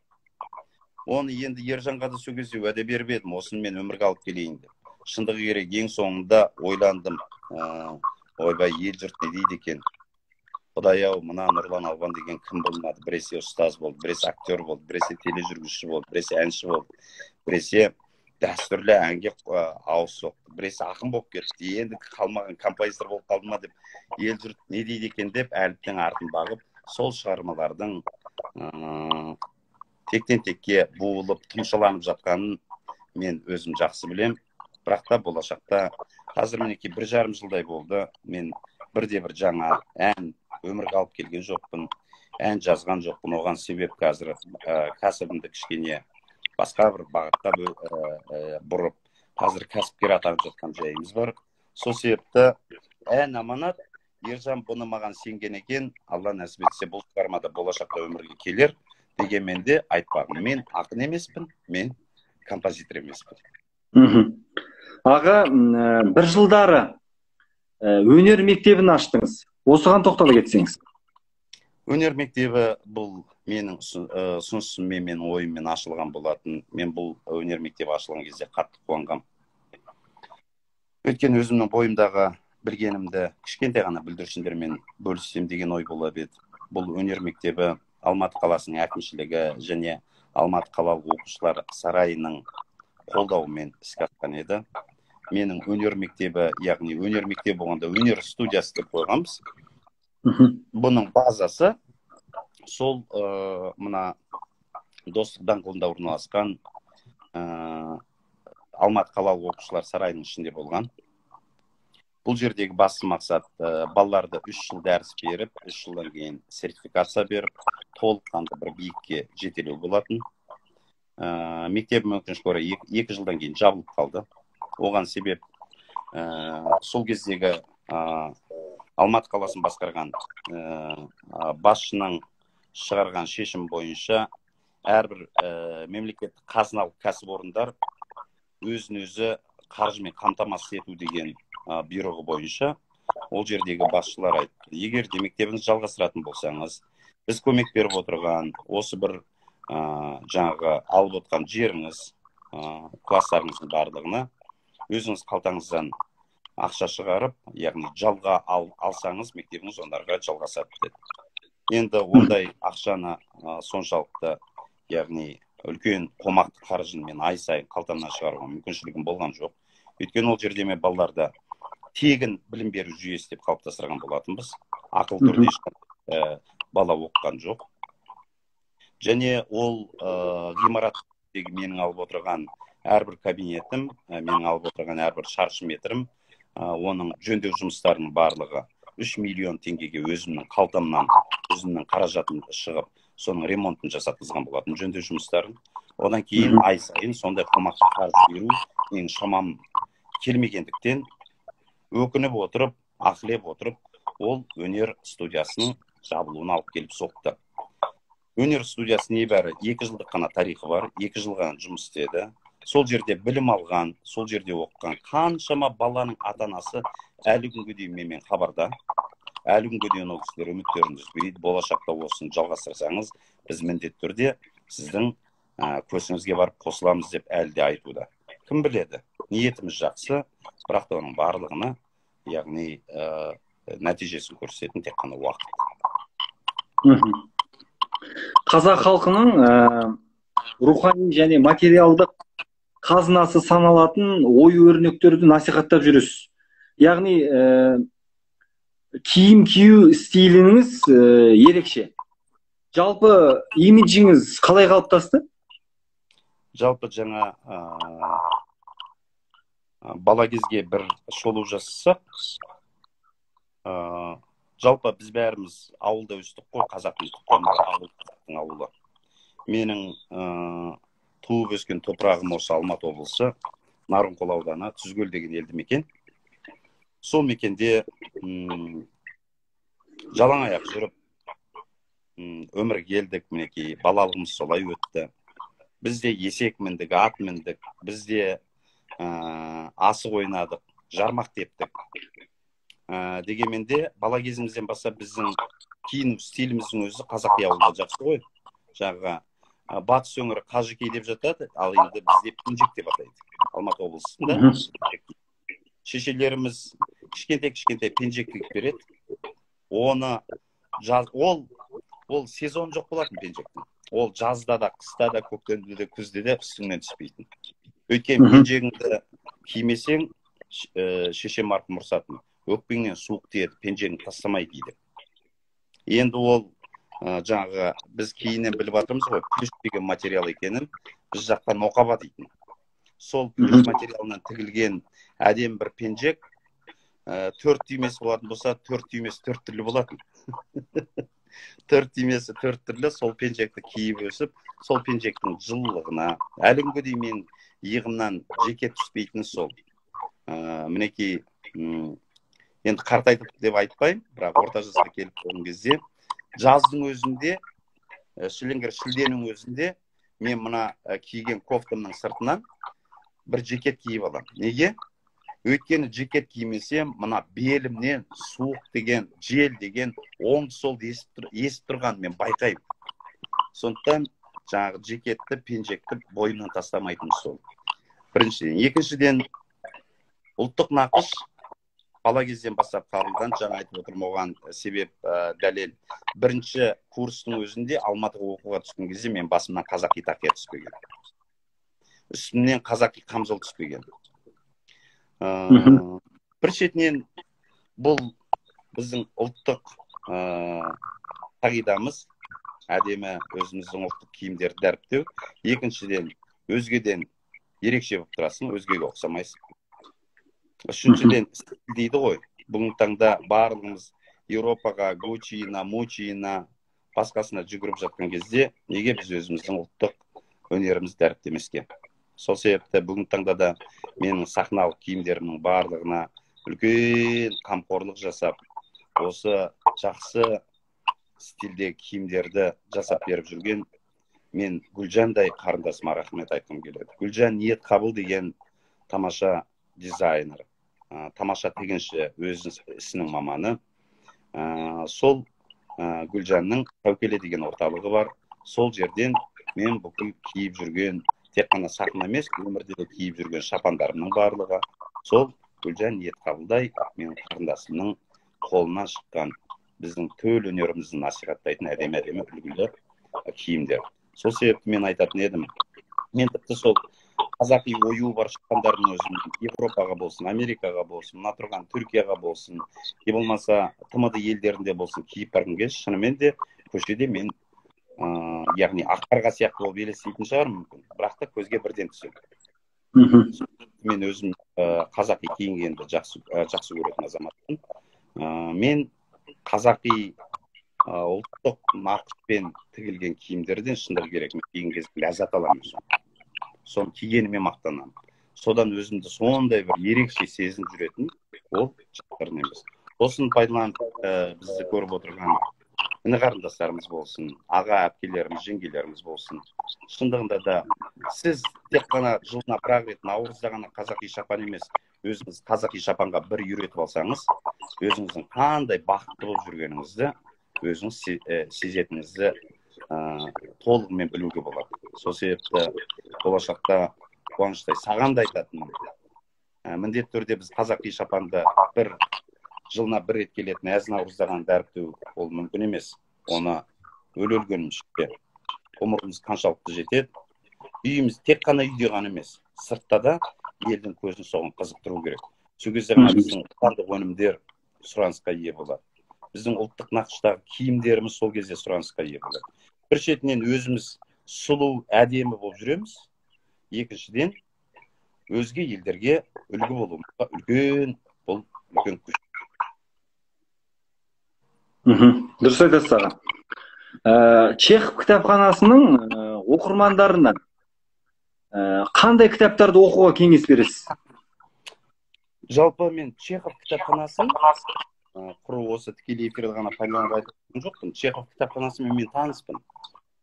Оны енді Ержанға да сол кезде уәде беріп едім, осыны мен өмірге алып келейін деп. Шындығы керек, ең соңында ойландым, ойбай, ел жұрт не дейді екен? Құдай-ау, мына Нұрлан Албан деген кім болмады? Біресе ұстаз болды, біресе актер болды, біресе тележүргізуші болды, біресе әнші болды, біресе дәстүрлі әнге ауыз соқты, біресе ақын болып кетті, енді қалмаған композитор болып қалды ма деп, ел жұрт не дейді екен деп әліптің артын бағып, сол шығармалардың тектен текке буылып, тұмшаланып жатқанын мен өзім жақсы білем. Бірақ та болашақта қазір мінекей 1,5 жылдай болды, мен бірде-бір жаңа ән өмірге алып келген жоқпын, ән жазған жоқпын. Оған себеп қазір кәсібімді кішкене басқа бір бағытқа бұрып, қазір кәсіпкер атанып жатқан жайымыз бар. Сол себепті ән аманат, Ержан бұны маған сенген екен, Алла нәсіп етсе бұл шығармада болашақта өмірге келер. Дегенмен де айтпағым, мен ақын емеспін, мен композитор емеспін. Аға, бір жылдары өнер мектебін аштыңыз. Осыған тоқтала кетсеңіз. Өнер мектебі бұл менің ұсынысыммен, менің ойыммен ашылған болатын. Мен бұл өнер мектебі ашылған кезде қатты қуанғам. Өйткені өзімнің бойымдағы білгенімді кішкентай ғана бүлдіршіндермен бөліссем деген ой болып еді. Бұл өнер мектебі Алматы қаласының әкімшілігі және Алматы қалалық оқушылар сарайының қолдауымен іске асқан еді. Менің өнер мектебі, яғни өнер мектебі болғанда өнер студиясы деп қойғанбыз. Бұның базасы сол мына Достық даңғылында орналасқан Алматы қалалық оқушылар сарайының ішінде болған. Бұл жердегі басты мақсат балаларды 3 жыл дәріс беріп, 3 жылдан кейін сертификация беріп, толыққанды бір биікке жетелеу болатын. Мектебім өкінішке орай 2 жылдан кейін жабылып қалды. Оған себеп сол кездегі Алматы қаласын басқарған басшының шығарған шешім бойынша әрбір мемлекеттік қазыналық кәсіпорындар өзін өзі қаржымен қамтамасыз ету деген бұйрығы бойынша ол жердегі басшылар айтты: егер де мектебіңізді жалғастыратын болсаңыз, біз көмек беріп отырған осы бір жаңағы алып отқан жеріңіз, класстарыңыздың барлығына өзіңіз қалтаңыздан ақша шығарып, яғни жалға алсаңыз, мектебіңіз ондарға жалғасады деді. Енді ондай ақшаны соншалықты, яғни үлкен қомақты қаржыны мен ай сайын қалтамнан шығаруға мүмкіншілігім болған жоқ. Өйткені ол жерде мен балаларды тегін білім беру жүйесі деп қалыптастырған болатынбыз. Ақылы түрде ешқандай бала оқыған жоқ. Және ол ғимараттегі менің алып отырған әрбір кабинетім, менің алып отырған әрбір шаршы метрім, оның жөндеу жұмыстарының барлығы 3 миллион теңгеге өзімнің қалтамнан, өзімнің қаражатым шығып, соның ремонтын жасатқызған болатын, жөндеу жұмыстарын. Одан кейін ай сайын сондай қомақты қаржы беру менің шамам келмегендіктен өкініп отырып, ақылеп отырып, ол өнер студиясының жабылуына алып келіп соқты. Өнер студиясы небәрі 2 жылдық қана тарихы бар, 2 жыл ғана жұмыс істеді. Сол жерде білім алған, сол жерде оқыған қаншама баланың ата-анасы әлі күнге дейін менімен хабарда. Әлі күнге дейін ол кісілер үміттерін үзбейді. Болашақта осыны жалғастырсаңыз, біз міндетті түрде сіздің көшіңізге барып қосыламыз деп әлі де айтуда. Кім біледі, ниетіміз жақсы, бірақ та оның барлығына, яғни нәтижесін көрсететін тек қана уақыт. Қазақ халқының рухани және материалдық қазынасы саналатын ой өрнектерді насихаттап жүресіз. Яғни киім кию стиліңіз ерекше. Жалпы имиджіңіз қалай қалыптасты? Жалпы жаңа бала кезге бір шолу жасасақ, жалпы біз бәріміз ауылда өстік қой, қазақтың тұқымы ауыл, қазақтың ауылы. Менің туып өскен топырағым осы Алматы облысы, Нарынқол ауданы, Тұзкөл деген елді мекен. Сол мекенде жалаң аяқ жүріп өмірге келдік, мінекей балалығымыз солай өтті. Біз де есек міндік, ат міндік, біз де асық ойнадық, жармақ тептік. Дегенмен де бала кезімізден бастап біздің киіну стиліміздің өзі қазақи ауылда жақсы ғой. Жаңағы батыс өңірі қажыкей деп жатады, ал енді бізде пенжек деп атайды. Алматы облысында шешелеріміз кішкентай-кішкентай пенжек тігіп береді. Оны ол сезон жоқ болатын пенжектің. Ол жазда да, қыста да, көктемде де, күзде де үстіңнен түспейтін. Өйткені пенжегіңді кимесең, шешем марқұм ұрсатын. Өкпеңнен суық тиеді, пенжегіңді тастамай ки деп. Енді ол жаңағы біз кейіннен біліп жатырмыз ғой, плюш деген материал екенін, біз жақта ноқаба дейтін. Сол плюш материалынан тігілген әдемі бір пенжек, 4 түймесі болатын болса, 4 түймесі 4 түрлі болатын. 4 түймесі 4 түрлі, сол пенжекті киіп өсіп, сол пенжектің жылылығына, әлі күнге дейін мен иығымнан жеке түспейтіні сол. Мінекей, Енді қартайтып деп айтпаймын, бірақ орта жасқа келіп қалған кезде жаздың өзінде, шіліңгір шілденің өзінде мен мына киген кофтамның сыртынан бір жекет киіп аламын. Неге? Өйткені жекет кимесем, мына белімнен суық деген, жел деген оңды солды есіп тұрғанын мен байқаймын. Сондықтан жаңағы жекетті, пенжекті бойымнан тастамайтыным сол. Біріншіден. Екіншіден, ұлттық нақыш бала кезден бастап қабылдан, жаңа айтып отырмын, оған себеп, дәлел. Бірінші курстың өзінде Алматыға оқуға түскен кезде мен басымнан қазақи тақия түспеген. Үстімнен қазақи қамзол түспеген. Бір шетінен бұл біздің ұлттық қағидамыз, әдемі өзіміздің ұлттық киімдерді дәріптеу. Екіншіден, өзгеден ерекше болып тұрасың, өзгеге ұқсамайсың. Үшіншіден, стиль дейді ғой. Бүгінгі таңда барлығымыз Еуропаға, Гуччиына, Муччиына, басқасына жүгіріп жатқан кезде неге біз өзіміздің ұлттық өнерімізді дәріптемеске? Сол себепті бүгінгі таңда да менің сахналық киімдерімнің барлығына үлкен қамқорлық жасап, осы жақсы стилдегі киімдерді жасап беріп жүрген мен Гүлжандай қарындасыма рахмет айтқым келеді. Гүлжан Ниет Қабыл деген тамаша дизайнер, тамаша тігінші, өз ісінің маманы. Сол Гүлжанның Тәукеле деген орталығы бар. Сол жерден мен бүкіл киіп жүрген, тек қана сахна емес, өмірде де киіп жүрген шапандарымның барлығы сол Гүлжан Ниет Қабылдай менің қарындасымның қолынан шыққан, біздің төл өнерімізді насихаттайтын әдемі-әдемі үлгілі киімдер. Сол себепті мен айтатын едім, мен тіпті сол қазақи ою бар шапандардың өзін Европаға болсын, Америкаға болсын, мына тұрған Түркияға болсын, не болмаса ТМД елдерінде болсын киіп барғым келсе, шынымен де көшеде мен, яғни ақ қарға сияқты болып елестейтін шығар мүмкін, бірақ та көзге бірден түседі. Мен өзім қазақи киінгенді жақсы көретін азаматпын. Мен қазақи ұлттық нақышпен тігілген киімдерден шындығы керек, мен киген кезде ләззат аламын. Соны кигеніме мақтанамын. Содан өзімді сондай бір ерекше сезініп жүретін ол жақтарын емес. Осыны пайдаланып, бізді көріп отырған іні қарындастарымыз болсын, аға әпкелеріміз, жеңгелеріміз болсын. Шындығында да сіз тек қана жылына бір ақ рет наурызда ғана қазақи шапан емес, өзіңіз қазақи шапанға бір үйретіп алсаңыз, өзіңіздің қандай бақытты болып жүргеніңізді, өзіңіз сезетініңізді толығымен білуге болады. Сол себепті болашақта Қуаныштай саған да айтатыным, міндетті түрде біз қазақи шапанды бір жылына бір рет келетін әз наурызда ғана дәріптеу ол мүмкін емес. Оны өле-өлгенімізше ғұмырымыз қаншалықты жетеді, үйіміз тек қана үйде ғана емес, сыртта да елдің көзін соған қызықтыру керек. Сол кезде ғана біздің отандық өнімдер сұранысқа ие болады. Біздің ұлттық нақыштағы киімдеріміз сол кезде сұранысқа ие болады. Бір шетінен өзіміз сұлу, әдемі болып жүреміз. Екіншіден, өзге елдерге үлгі болуымызға үлкен, бұл үлкен күш. Дұрыс айтасыз аға. Чехов кітапханасының оқырмандарына қандай кітаптарды оқуға кеңес бересіз? Жалпы мен Чехов кітапханасын құру осы тікелей эфирді ғана пайдаланып айтқан жоқпын. Чехов кітапханасымен мен таныспын.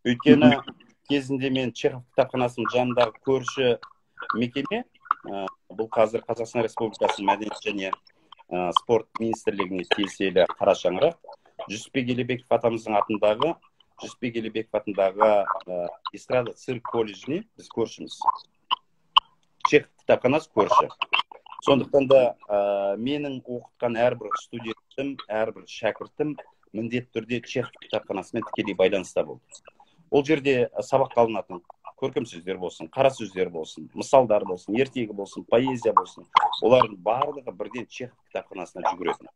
Өйткені кезінде мен Чехов кітапханасының жанындағы көрші мекеме, бұл қазір Қазақстан Республикасының мәдениет және спорт министрлігіне тиесілі қара шаңырақ, Жүсіпбек Елебеков атамыздың атындағы, Жүсіпбек Елебеков атындағы эстрада цирк колледжіне біз көршіміз. Чехов кітапханасы көрші. Сондықтан да менің оқытқан әрбір студентім, әрбір шәкіртім міндетті түрде Чехов кітапханасымен тікелей байланыста болды. Ол жерде сабаққа алынатын көркем сөздер болсын, қара сөздер болсын, мысалдар болсын, ертегі болсын, поэзия болсын, олардың барлығы бірден Чехов кітапханасына жүгіретін.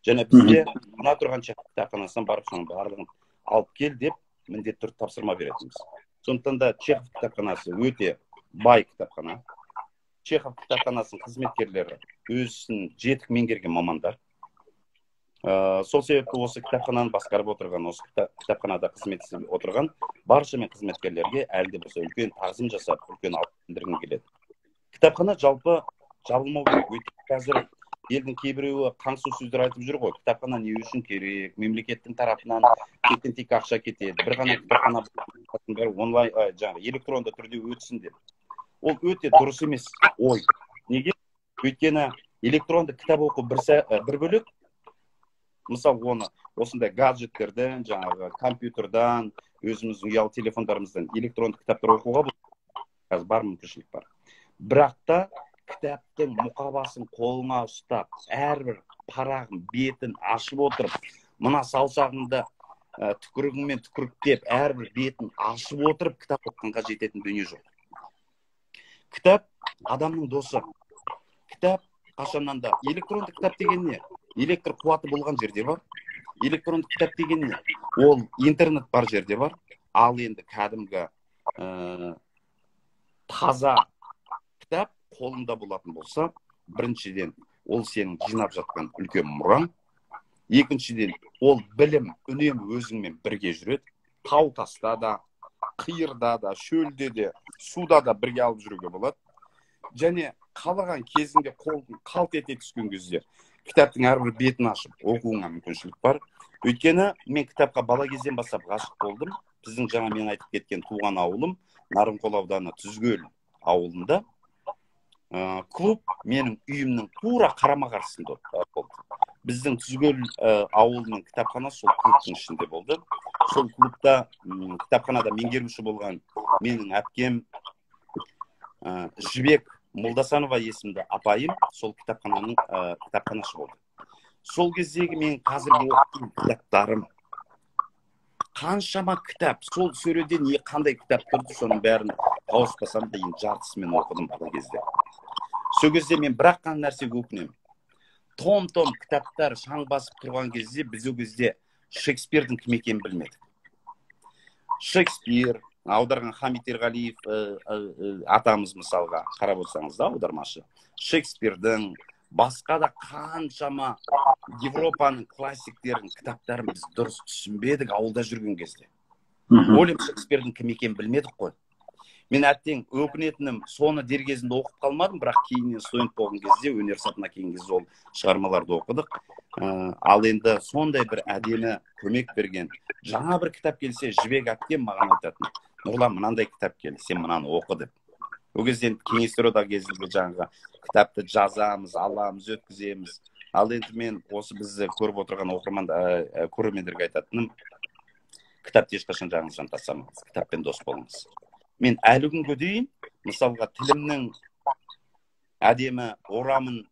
Және бізде мына тұрған Чехов кітапханасынан барып соның барлығын алып кел деп міндетті түрде тапсырма беретінбіз. Сондықтан да Чехов кітапханасы өте бай кітапхана. Чехов кітапханасының қызметкерлері өз ісін жетік меңгерген мамандар. Сол себепті осы кітапхананы басқарып отырған, осы кітапханада қызмет істеп отырған барша мен қызметкерлерге әлі де болса үлкен тағзым жасап, үлкен алғыс білдіргім келеді. Кітапхана жалпы жабылмау керек. Өйткені қазір Елдің кейбіреуі қаңсу сөздер айтып жүр ғой, кітапхана не үшін керек, мемлекеттің тарапынан тектен тек ақша кетеді, бір ғана кітапхана бәрі онлайн, жаңағы электронды түрде өтсін деп. Ол өте дұрыс емес ой. Неге? Өйткені электронды кітап оқу бір бөлек. Мысалы, оны осындай гаджеттерден, жаңағы компьютердан, өзіміздің ұялы телефондарымыздан электронды кітаптар оқуға болады. Қазір бар мүмкіншілік бар. Бірақ та кітаптың мұқабасын қолыңа ұстап, әрбір парағын, бетін ашып отырып, мына саусағыңды түкірігіңмен түкіріктеп, әрбір бетін ашып отырып кітап оқығанға жететін дүние жоқ. Кітап адамның досы. Кітап қашаннан да электронды кітап деген не? Электр қуаты болған жерде бар. Электронды кітап деген не? Ол интернет бар жерде бар. Ал енді кәдімгі таза кітап қолында болатын болса, біріншіден, ол сенің жинап жатқан үлкен мұраң. Екіншіден, ол білім үнемі өзіңмен бірге жүреді. Тау таста да, қиырда да, шөлде де, суда да бірге алып жүруге болады. Және қалаған кезінде қолың қалт ете түскен кезде кітаптың әрбір бетін ашып оқуыңа мүмкіншілік бар. Өйткені мен кітапқа бала кезден бастап ғашық болдым. Біздің жаңа мен айтып кеткен туған ауылым Нарынқол ауданы Түзкөл ауылында клуб менің үйімнің тура қарама-қарсысында болды. Біздің Түзкөл ауылының кітапханасы сол клубтың ішінде болды. Сол клубта, кітапханада меңгеруші болған менің әпкем Жібек Молдасанова есімді апайым сол кітапхананың кітапханашы болды. Сол кездегі мен қазіргі оқыған кітаптарым, қаншама кітап, сол сөреде не қандай кітап тұрды, соның бәрін тауыспасам да енді жартысымен оқыдым бала кезде. Сол кезде мен бір ақ қана нәрсеге өкінемін. Том-том кітаптар шаң басып тұрған кезде біз ол кезде Шекспирдің кім екенін білмедік. Шекспир аударған Хамит Ерғалиев атамыз, мысалға қарап отырсаңыз да, аудармашы. Шекспирдің, басқа да қаншама Европаның классиктерінің кітаптарын біз дұрыс түсінбедік ауылда жүрген кезде. Уильям Шекспирдің кім екенін білмедік қой. Мен әттең өкінетінім, соны дер кезінде оқып қалмадым, бірақ кейіннен студент болған кезде, өнер сапына келген кезде ол шығармаларды оқыдық. Ал енді сондай бір әдемі көмек берген, жаңа бір кітап келсе, Жібек әпкем маған айтатын: «Нұрлан, мынандай кітап келді, сен мынаны оқы», — деп. Ол кезде енді Кеңестер одағы кезінде жаңағы кітапты жазамыз, аламыз, өткіземіз. Ал енді мен осы бізді көріп отырған оқырман, көрермендерге айтатыным: кітапты ешқашан жағыңыздан тастамаңыз, кітаппен дос болыңыз. Мен әлі күнге дейін, мысалға, тілімнің әдемі орамы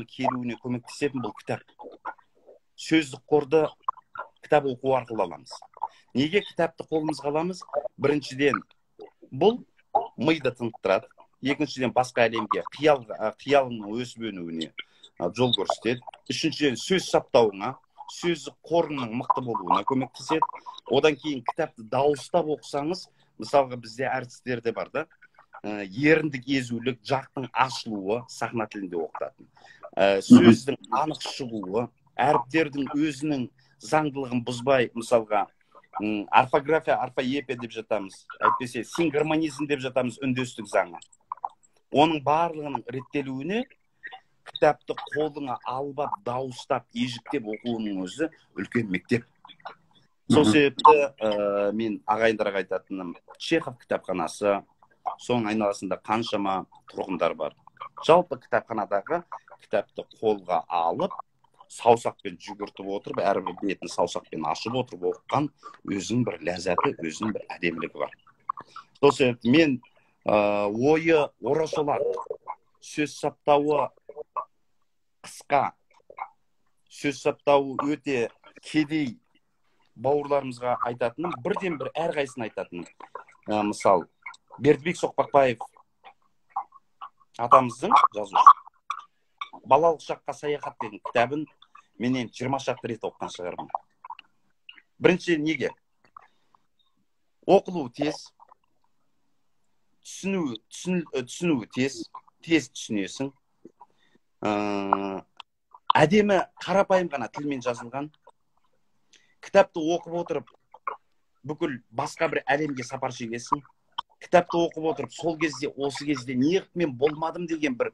келуіне көмектесетін бұл кітап. Сөздік қорды кітап оқу арқылы аламыз. Неге кітапты қолымызға аламыз? Біріншіден, бұл миды тынықтырады. Екіншіден, басқа әлемге қиялыңның өсіп өнуіне жол көрсетеді. Үшіншіден, сөз саптауыңа, сөздік қорыңның мықты болуына көмектеседі. Одан кейін кітапты дауыстап оқысаңыз, мысалға, бізде әртістер де бар да, еріндік езулік, жақтың ашылуы сахна тілінде оқытатын. Сөздің анық шығуы, әріптердің өзінің заңдылығын бұзбай, мысалға, орфография, орфоэпия деп жатамыз, әйтпесе сингармонизм деп жатамыз, үндестік заңы. Оның барлығының реттелуіне кітапты қолыңа алып алып, дауыстап, ежіктеп оқуының өзі үлкен мектеп. Сол себепті мен ағайындарға айтатыным: Чехов кітапханасы, соның айналасында қаншама тұрғындар бар. Жалпы кітапханадағы кітапты қолға алып, саусақпен жүгіртіп отырып, әрбір бетін саусақпен ашып отырып оқыған өзінің бір ләззаты, өзінің бір әдемілігі бар. Сол себепті мен ойы орашолақ, сөз саптауы қысқа, сөз саптауы өте кедей бауырларымызға айтатыным, бірден бір әрқайсысын айтатыным. Мысал, Бердібек Соқпақбаев атамыздың жазушы «Балалық шаққа саяхат» деген кітабын мен енді 20 шақты рет оқыған шығармын. Бірінші, неге? Оқылуы тез, түсінуі тез, тез түсінесің. Әдемі қарапайым ғана тілмен жазылған. Кітапты оқып отырып, бүкіл басқа бір әлемге сапар шегесің. Кітапты оқып отырып, сол кезде, осы кезде неғып мен болмадым деген бір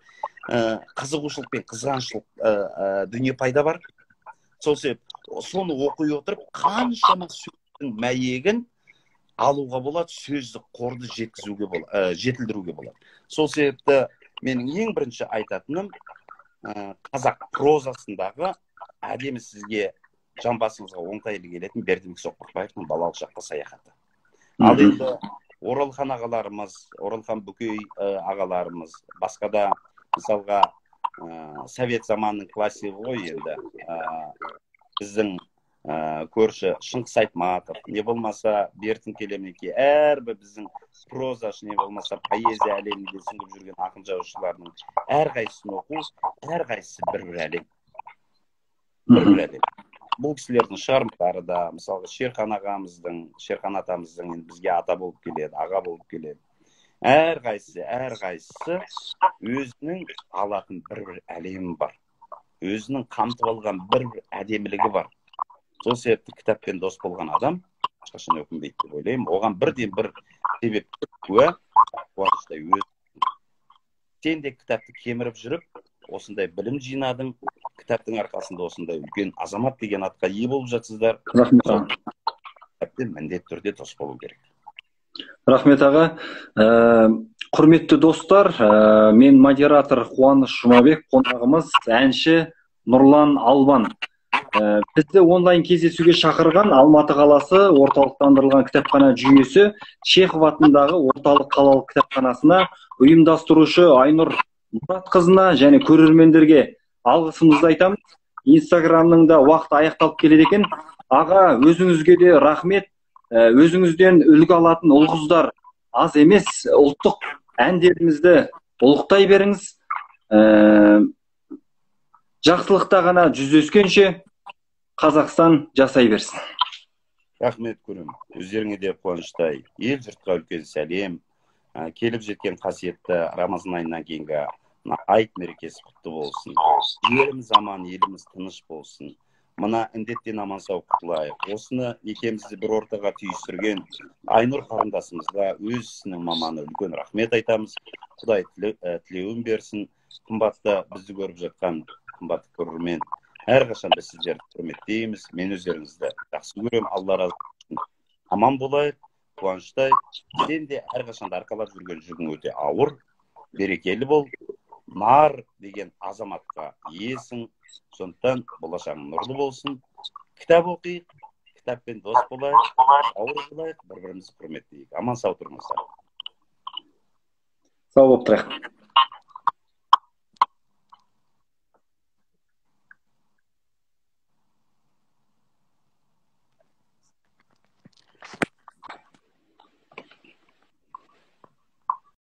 қызығушылық пен қызғаншылық дүние пайда бар. Сол себеп соны оқи отырып, қаншама сөздің мәйегін алуға болады, сөздік қорды жеткізуге болады, жетілдіруге болады. Сол себепті менің ең бірінші айтатыным, қазақ прозасындағы әдемі, сізге жамбасыңызға оңтайлы келетін Бердібек Соқпақбаевтың «Балалық шаққа саяхаты». Ал енді Оралхан ағаларымыз, Оралхан Бөкей ағаларымыз, басқа да, мысалға, совет заманының классигі ғой енді, біздің көрші Шыңғыс Айтматов, не болмаса бертін келе, мінекей, әрбір біздің прозашы, не болмаса поэзия әлемінде сүңгіп жүрген ақын жазушылардың әрқайсысын оқу, әрқайсысы бір бір әлем, бір бір әлем. Бұл кісілердің шығармалары да, мысалға, Шерхан ағамыздың, Шерхан атамыздың, енді бізге ата болып келеді, аға болып келеді, әрқайсысы өзінің алатын бір бір әлемі бар, өзінің қамтып алған бір бір әдемілігі бар. Сол себепті кітаппен дос болған адам ешқашан өкінбейді деп ойлаймын. Оған бірден бір себеп, куә Қуаныштай өз. Сен де кітапты кеміріп жүріп осындай білім жинадың, кітаптың арқасында осындай үлкен азамат деген атқа ие болып жатсыздар. Рахмет, аға. Кітаппен міндетті түрде дос болу керек. Рахмет, аға. Құрметті достар, мен модератор Қуаныш Жұмабек, қонағымыз әнші Нұрлан Албан. Бізді онлайн кездесуге шақырған Алматы қаласы орталықтандырылған кітапхана жүйесі Чехов атындағы орталық қалалық кітапханасына, ұйымдастырушы Айнұр Мұратқызына және көрермендерге алғысымызды айтамыз. Инстаграмның да уақыты аяқталып келеді екен. Аға, өзіңізге де рахмет. Өзіңізден үлгі алатын ұл қыздар аз емес, ұлттық әндерімізді ұлықтай беріңіз. Жақсылықта ғана жүздескенше, Қазақстан жасай берсін. Рахмет, көрім өздеріңе де, Қуаныштай. Ел жұртқа үлкен сәлем. Келіп жеткен қасиетті Рамазан айынан кейінгі мына айт мерекесі құтты болсын, еліміз аман, еліміз тыныш болсын, мына індеттен аман сау құтылайық. Осыны екеумізді бір ортаға түйістірген Айнұр қарындасымызға, өз ісінің маманы, үлкен рахмет айтамыз. Құдай тілеуін берсін. Қымбатты, бізді көріп жатқан қымбатты көрермен, әрқашан біз сіздерді құрметтейміз. Мен өздеріңізді жақсы көремін. Алла разы болсын, аман болайық. Қуаныштай, сен де әрқашан арқалап жүрген жүгің өте ауыр, берекелі бол. Нар деген азаматқа иесің, сондықтан болашағың нұрлы болсын. Кітап оқиық, кітаппен дос болайық, бауыр болайық, бір бірімізді құрметтейік. Аман сау тұрыңыздар. Сау болып тұрайық.